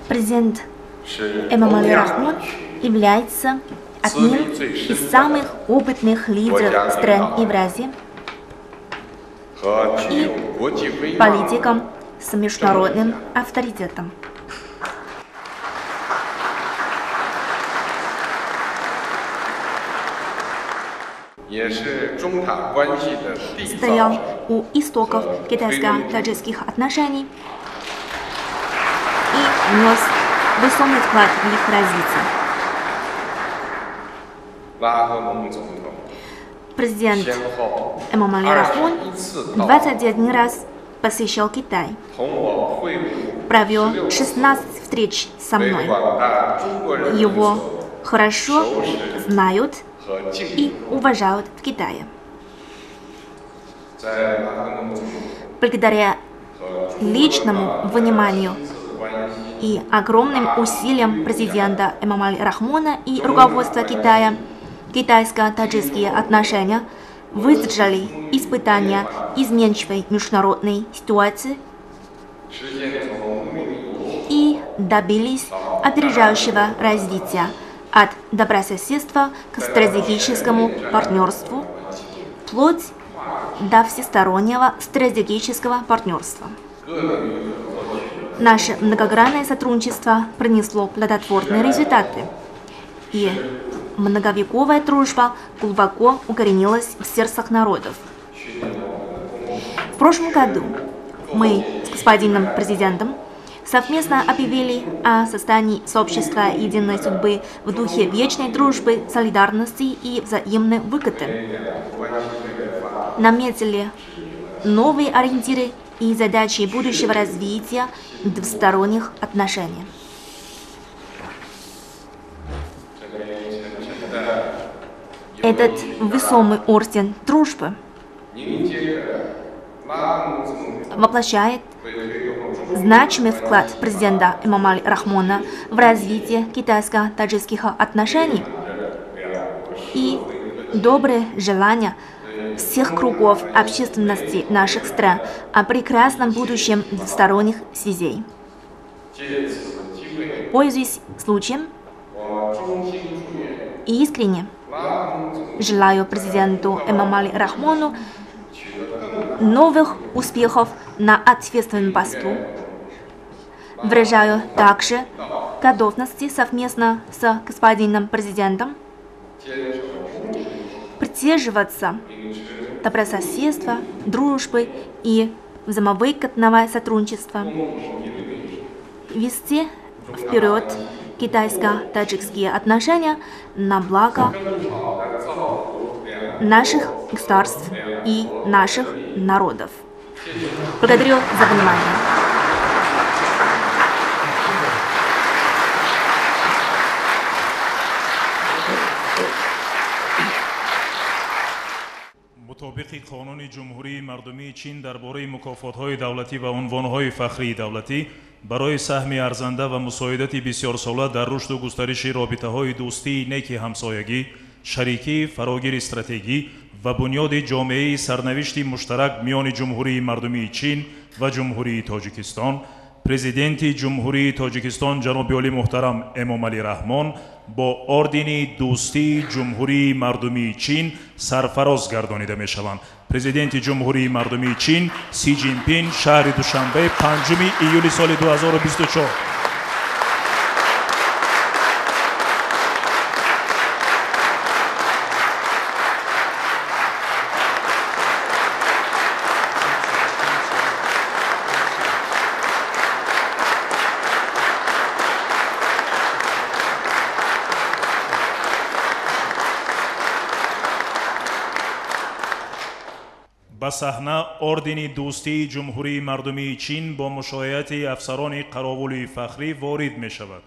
Президент Эмомали Рахмон является одним из самых опытных лидеров стран Евразии и политиком с международным авторитетом. Стоял у истоков китайско-таджикских отношений и внес весомый вклад в их развитие. Президент Эмомали Рахмон 21 раз посещал Китай, провел 16 встреч со мной. Его хорошо знают и уважают в Китае. Благодаря личному вниманию и огромным усилиям президента Эмомали Рахмона и руководства Китая, китайско-таджикские отношения выдержали испытания изменчивой международной ситуации и добились опережающего развития от добрососедства к стратегическому партнерству, вплоть до всестороннего стратегического партнерства. Наше многогранное сотрудничество принесло плодотворные результаты, и многовековая дружба глубоко укоренилась в сердцах народов. В прошлом году мы с господином президентом совместно объявили о создании сообщества единой судьбы в духе вечной дружбы, солидарности и взаимной выгоды. Наметили новые ориентиры и задачи будущего развития двусторонних отношений. Этот весомый орден дружбы воплощает значимый вклад президента Эмомали Рахмона в развитие китайско-таджикских отношений и добрые желания всех кругов общественности наших стран о прекрасном будущем двусторонних связей. Пользуясь случаем, искренне желаю президенту Эмомали Рахмону новых успехов на ответственном посту. Выражаю также готовности совместно с господином президентом придерживаться добрососедства, дружбы и взаимовыгодного сотрудничества, вести вперед китайско-таджикские отношения на благо наших государств и наших народов. Благодарю за внимание. Мутобиқи Мутобиқи қонуни Ҷумҳурии Мардумии Чин дар бораи мукофотҳои давлатӣ ва унвонҳои фахрии давлатӣ барои саҳми арзанда ва мусоидати бисёрсола дар рушду густариши робитаҳои дӯстии неки ҳамсоягӣ, шарикии фарогири стратегӣ ва бунёди ҷомеаи сарнавишти муштарак миёни Ҷумҳурии Мардумии Чин ва Ҷумҳурии Тоҷикистон, Президенти Ҷумҳурии Тоҷикистон ҷаноби олӣ муҳтарам Эмомалӣ Раҳмон бо ордени дӯстии Ҷумҳурии Мардумии Чин сарфароз гардонида мешаванд. Президенти Ҷумҳурии Мардумии Чин Си Ҷинпин, шаҳри Душанбе, 5 июли соли 2024. Ба саҳна ордени дӯстии Ҷумҳурии Мардумии Чин бо мушояати афсарони қаровули фахрӣ ворид мешавад.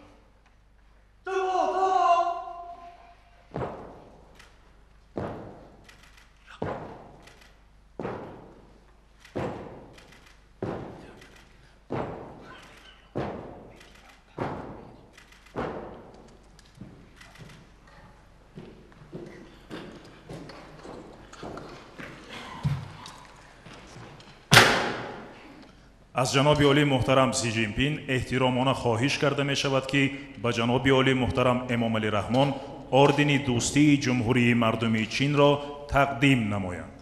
Аз ҷаноби олӣ муҳтарам Си Ҷинпин эҳтиромона хоҳиш карда мешавад, ки ба ҷаноби олӣ муҳтарам Эмомалӣ Раҳмон ордени дӯстии Ҷумҳурии Мардумии Чинро тақдим намоянд.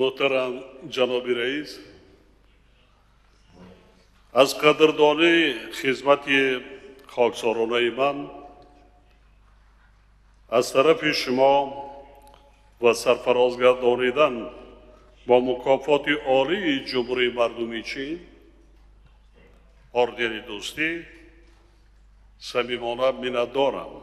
Муҳтарам ҷаноби раис, аз қадрдонии хизмати хоксоронаи ман аз тарафи шумо ва сарфарозгардонидан бо мукофоти олии Ҷумҳурии Мардумии Чин ордени дӯстӣ самимона миннатдорам.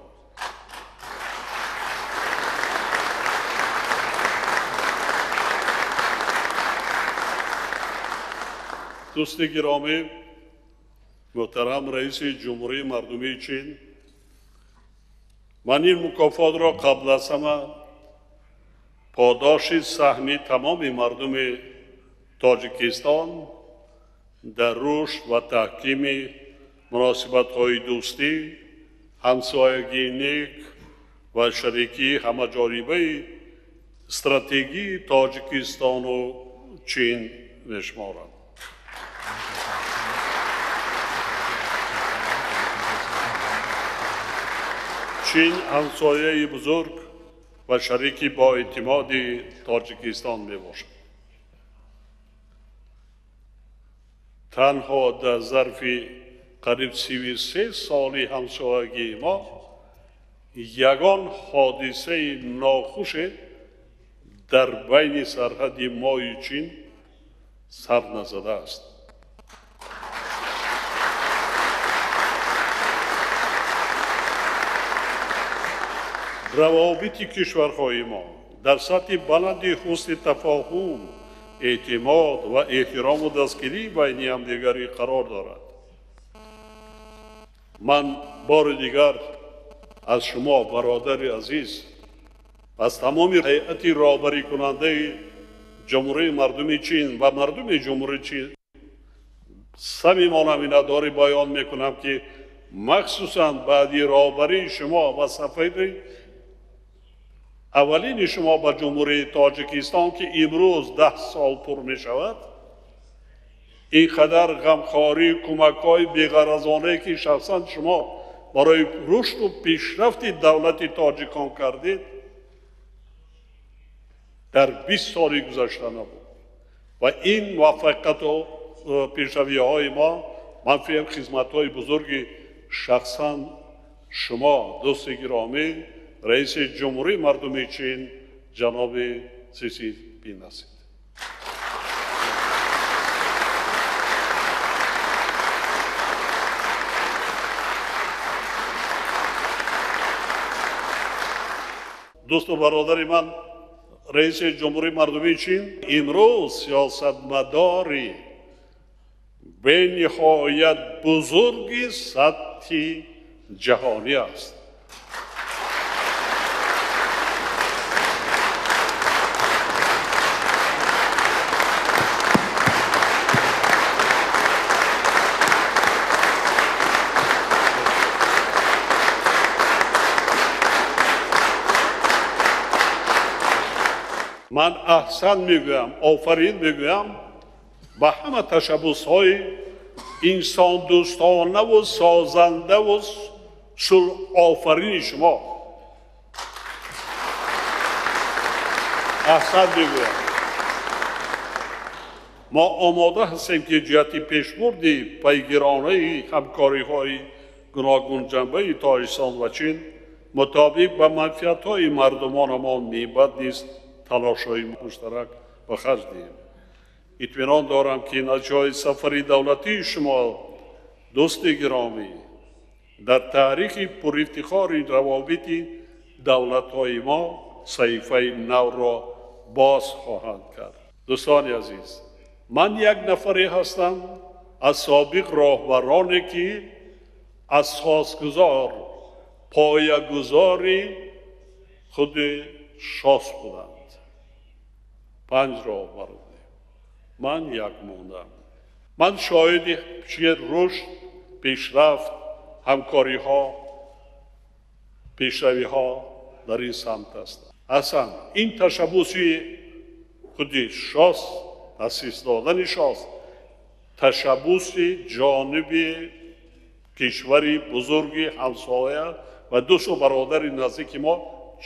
Дӯсти гиромӣ, муҳтарам раиси Ҷумҳурии Мардумии Чин, ман ин мукофотро қабл аз ҳама подоши саҳми тамоми мардуми Тоҷикистон дар рушд ва таҳкими муносибатҳои дӯстӣ, ҳамсоягии нек ва шарикии ҳамаҷонибаи стратегии Тоҷикистону Чин мешуморам. Чин ҳамсояи бузург ва шарики боэътимоди Тоҷикистон мебошад. Танҳо дар зарфи қариб 33 соли ҳамсоягии мо ягон ҳодисаи нохуше дар байни сарҳади мои Чин сар назадааст. Равобити кишварҳои мо дар сатҳи баланди ҳусни тафоҳум, эътимод ва эҳтирому дастгирӣ байни ҳамдигарӣ қарор дорад. Ман бори дигар аз шумо, бародари азиз, аз тамоми ҳайати роҳбарикунандаи Ҷумҳурии Мардумии Чин ва мардуми Ҷумҳурии Чин самимона миннатдорӣ баён мекунам, ки махсусан баъди роҳбарии шумо ва сафари аввалини шумо ба Ҷумҳурии Тоҷикистон, ки имрӯз 10 сол пур мешавад, ин қадар ғамхорӣ, кӯмакҳои беғаразонае, ки шахсан шумо барои рушду пешрафти давлати тоҷикон кардед, дар 20 соли гузашта набуд. Ва ин муваффақияту пешравиҳои мо манфиат хизматҳои бузурги шахсан шумо, дӯсти гиромӣ, раиси Ҷумҳурии Мардумии Чин ҷаноби Си Цзинпин ҳастед. Дӯсту бародари ман, раиси Ҷумҳурии Мардумии Чин имрӯз сиёсатмадори бениҳоят бузурги сатҳи ҷаҳонӣ аст. Ман аҳсан мегӯям, офарин мегӯям ба ҳама ташаббусҳои инсондӯстонаву созандаву сулҳофарини шумо. Аҳсан мегӯям. Мо омода ҳастем, ки ҷиҳати пешбурди пайгиронаи ҳамкориҳои гуногунҷанбаи Тоҷикистон ва Чин мутобиқ ба манфиатҳои мардумонамон мебад низ талошҳои муштарак ба харҷ диҳем. Итминон дорам, ки натиҷаҳои сафари давлатии шумо, дӯсти гиромӣ, дар таърихи пурифтихори равобити давлатҳои мо саҳифаи навро боз хоҳанд кард. Дӯстони азиз, ман як нафаре ҳастам аз собиқ роҳбароне, ки асосгузор, поягузори худи ШОС буданд. 5 роҳбар будем, ман як мондам. Ман шоҳиди рушд, пешрафт, ҳамкориҳо, пешравиҳо дар ин самт ҳастам. Аслан ин ташаббуси худи ШОС, таъсис додани ШОС, ташаббуси ҷониби кишвари бузурги ҳамсоя ва дӯсту бародари наздики мо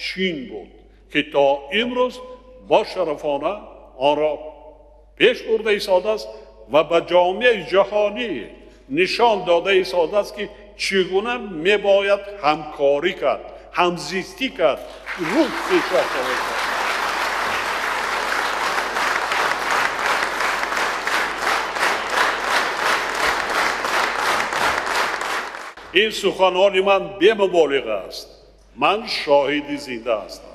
Чин буд, ки то имрӯз бошарафона онро пеш бурда истодааст ва ба ҷомеаи ҷаҳонӣ нишон дода истодааст, ки чӣ гуна мебояд ҳамкорӣ кард, ҳамзистӣ кард, рушд пешрафт кард. Ин суханони ман бемуболиға аст. Ман шоҳиди зинда ҳастам.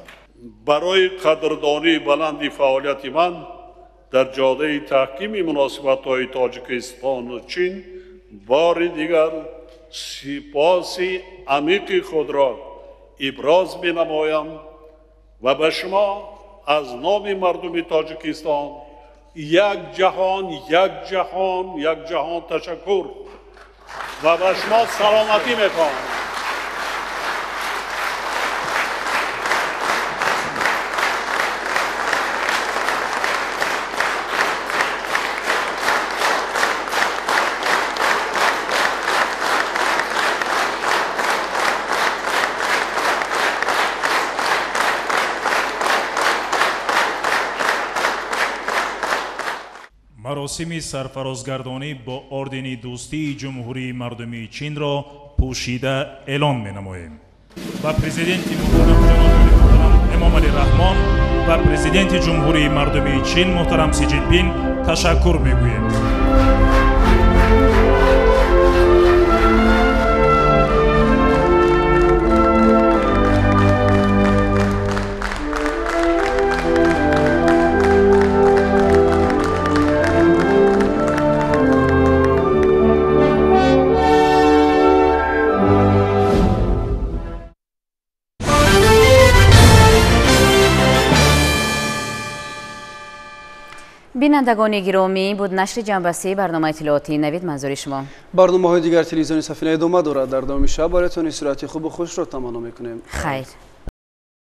Барои қадрдонии баланди фаъолияти ман дар ҷодаи таҳкими муносибатҳои Тоҷикистону Чин бори дигар сипоси амиқи худро иброз менамоям ва ба шумо аз номи мардуми Тоҷикистон як ҷаҳон, як ҷаҳон, як ҷаҳон ташаккур ва ба шумо саломатӣ мехоҳам. Маросими сарфарозгардонӣ бо ордени дӯстии Ҷумҳурии Мардумии Чинро пӯшида эълон менамоем. Ба президенти муҳтарам ҷаноби муҳтарам Эмомалӣ Раҳмон ва президенти Ҷумҳурии Мардумии Чин муҳтарам Си Ҷинпин ташаккур мегӯем. Бинандагони гиромӣ, буд нашри ҷанбасии барномаи иттилоотии Навид манзури шумо. Барномаҳои дигар телевизиони Сафина идома дорад. Дар давоми шаб бароятон истироҳати хубу хушро таманно мекунем. Хайр.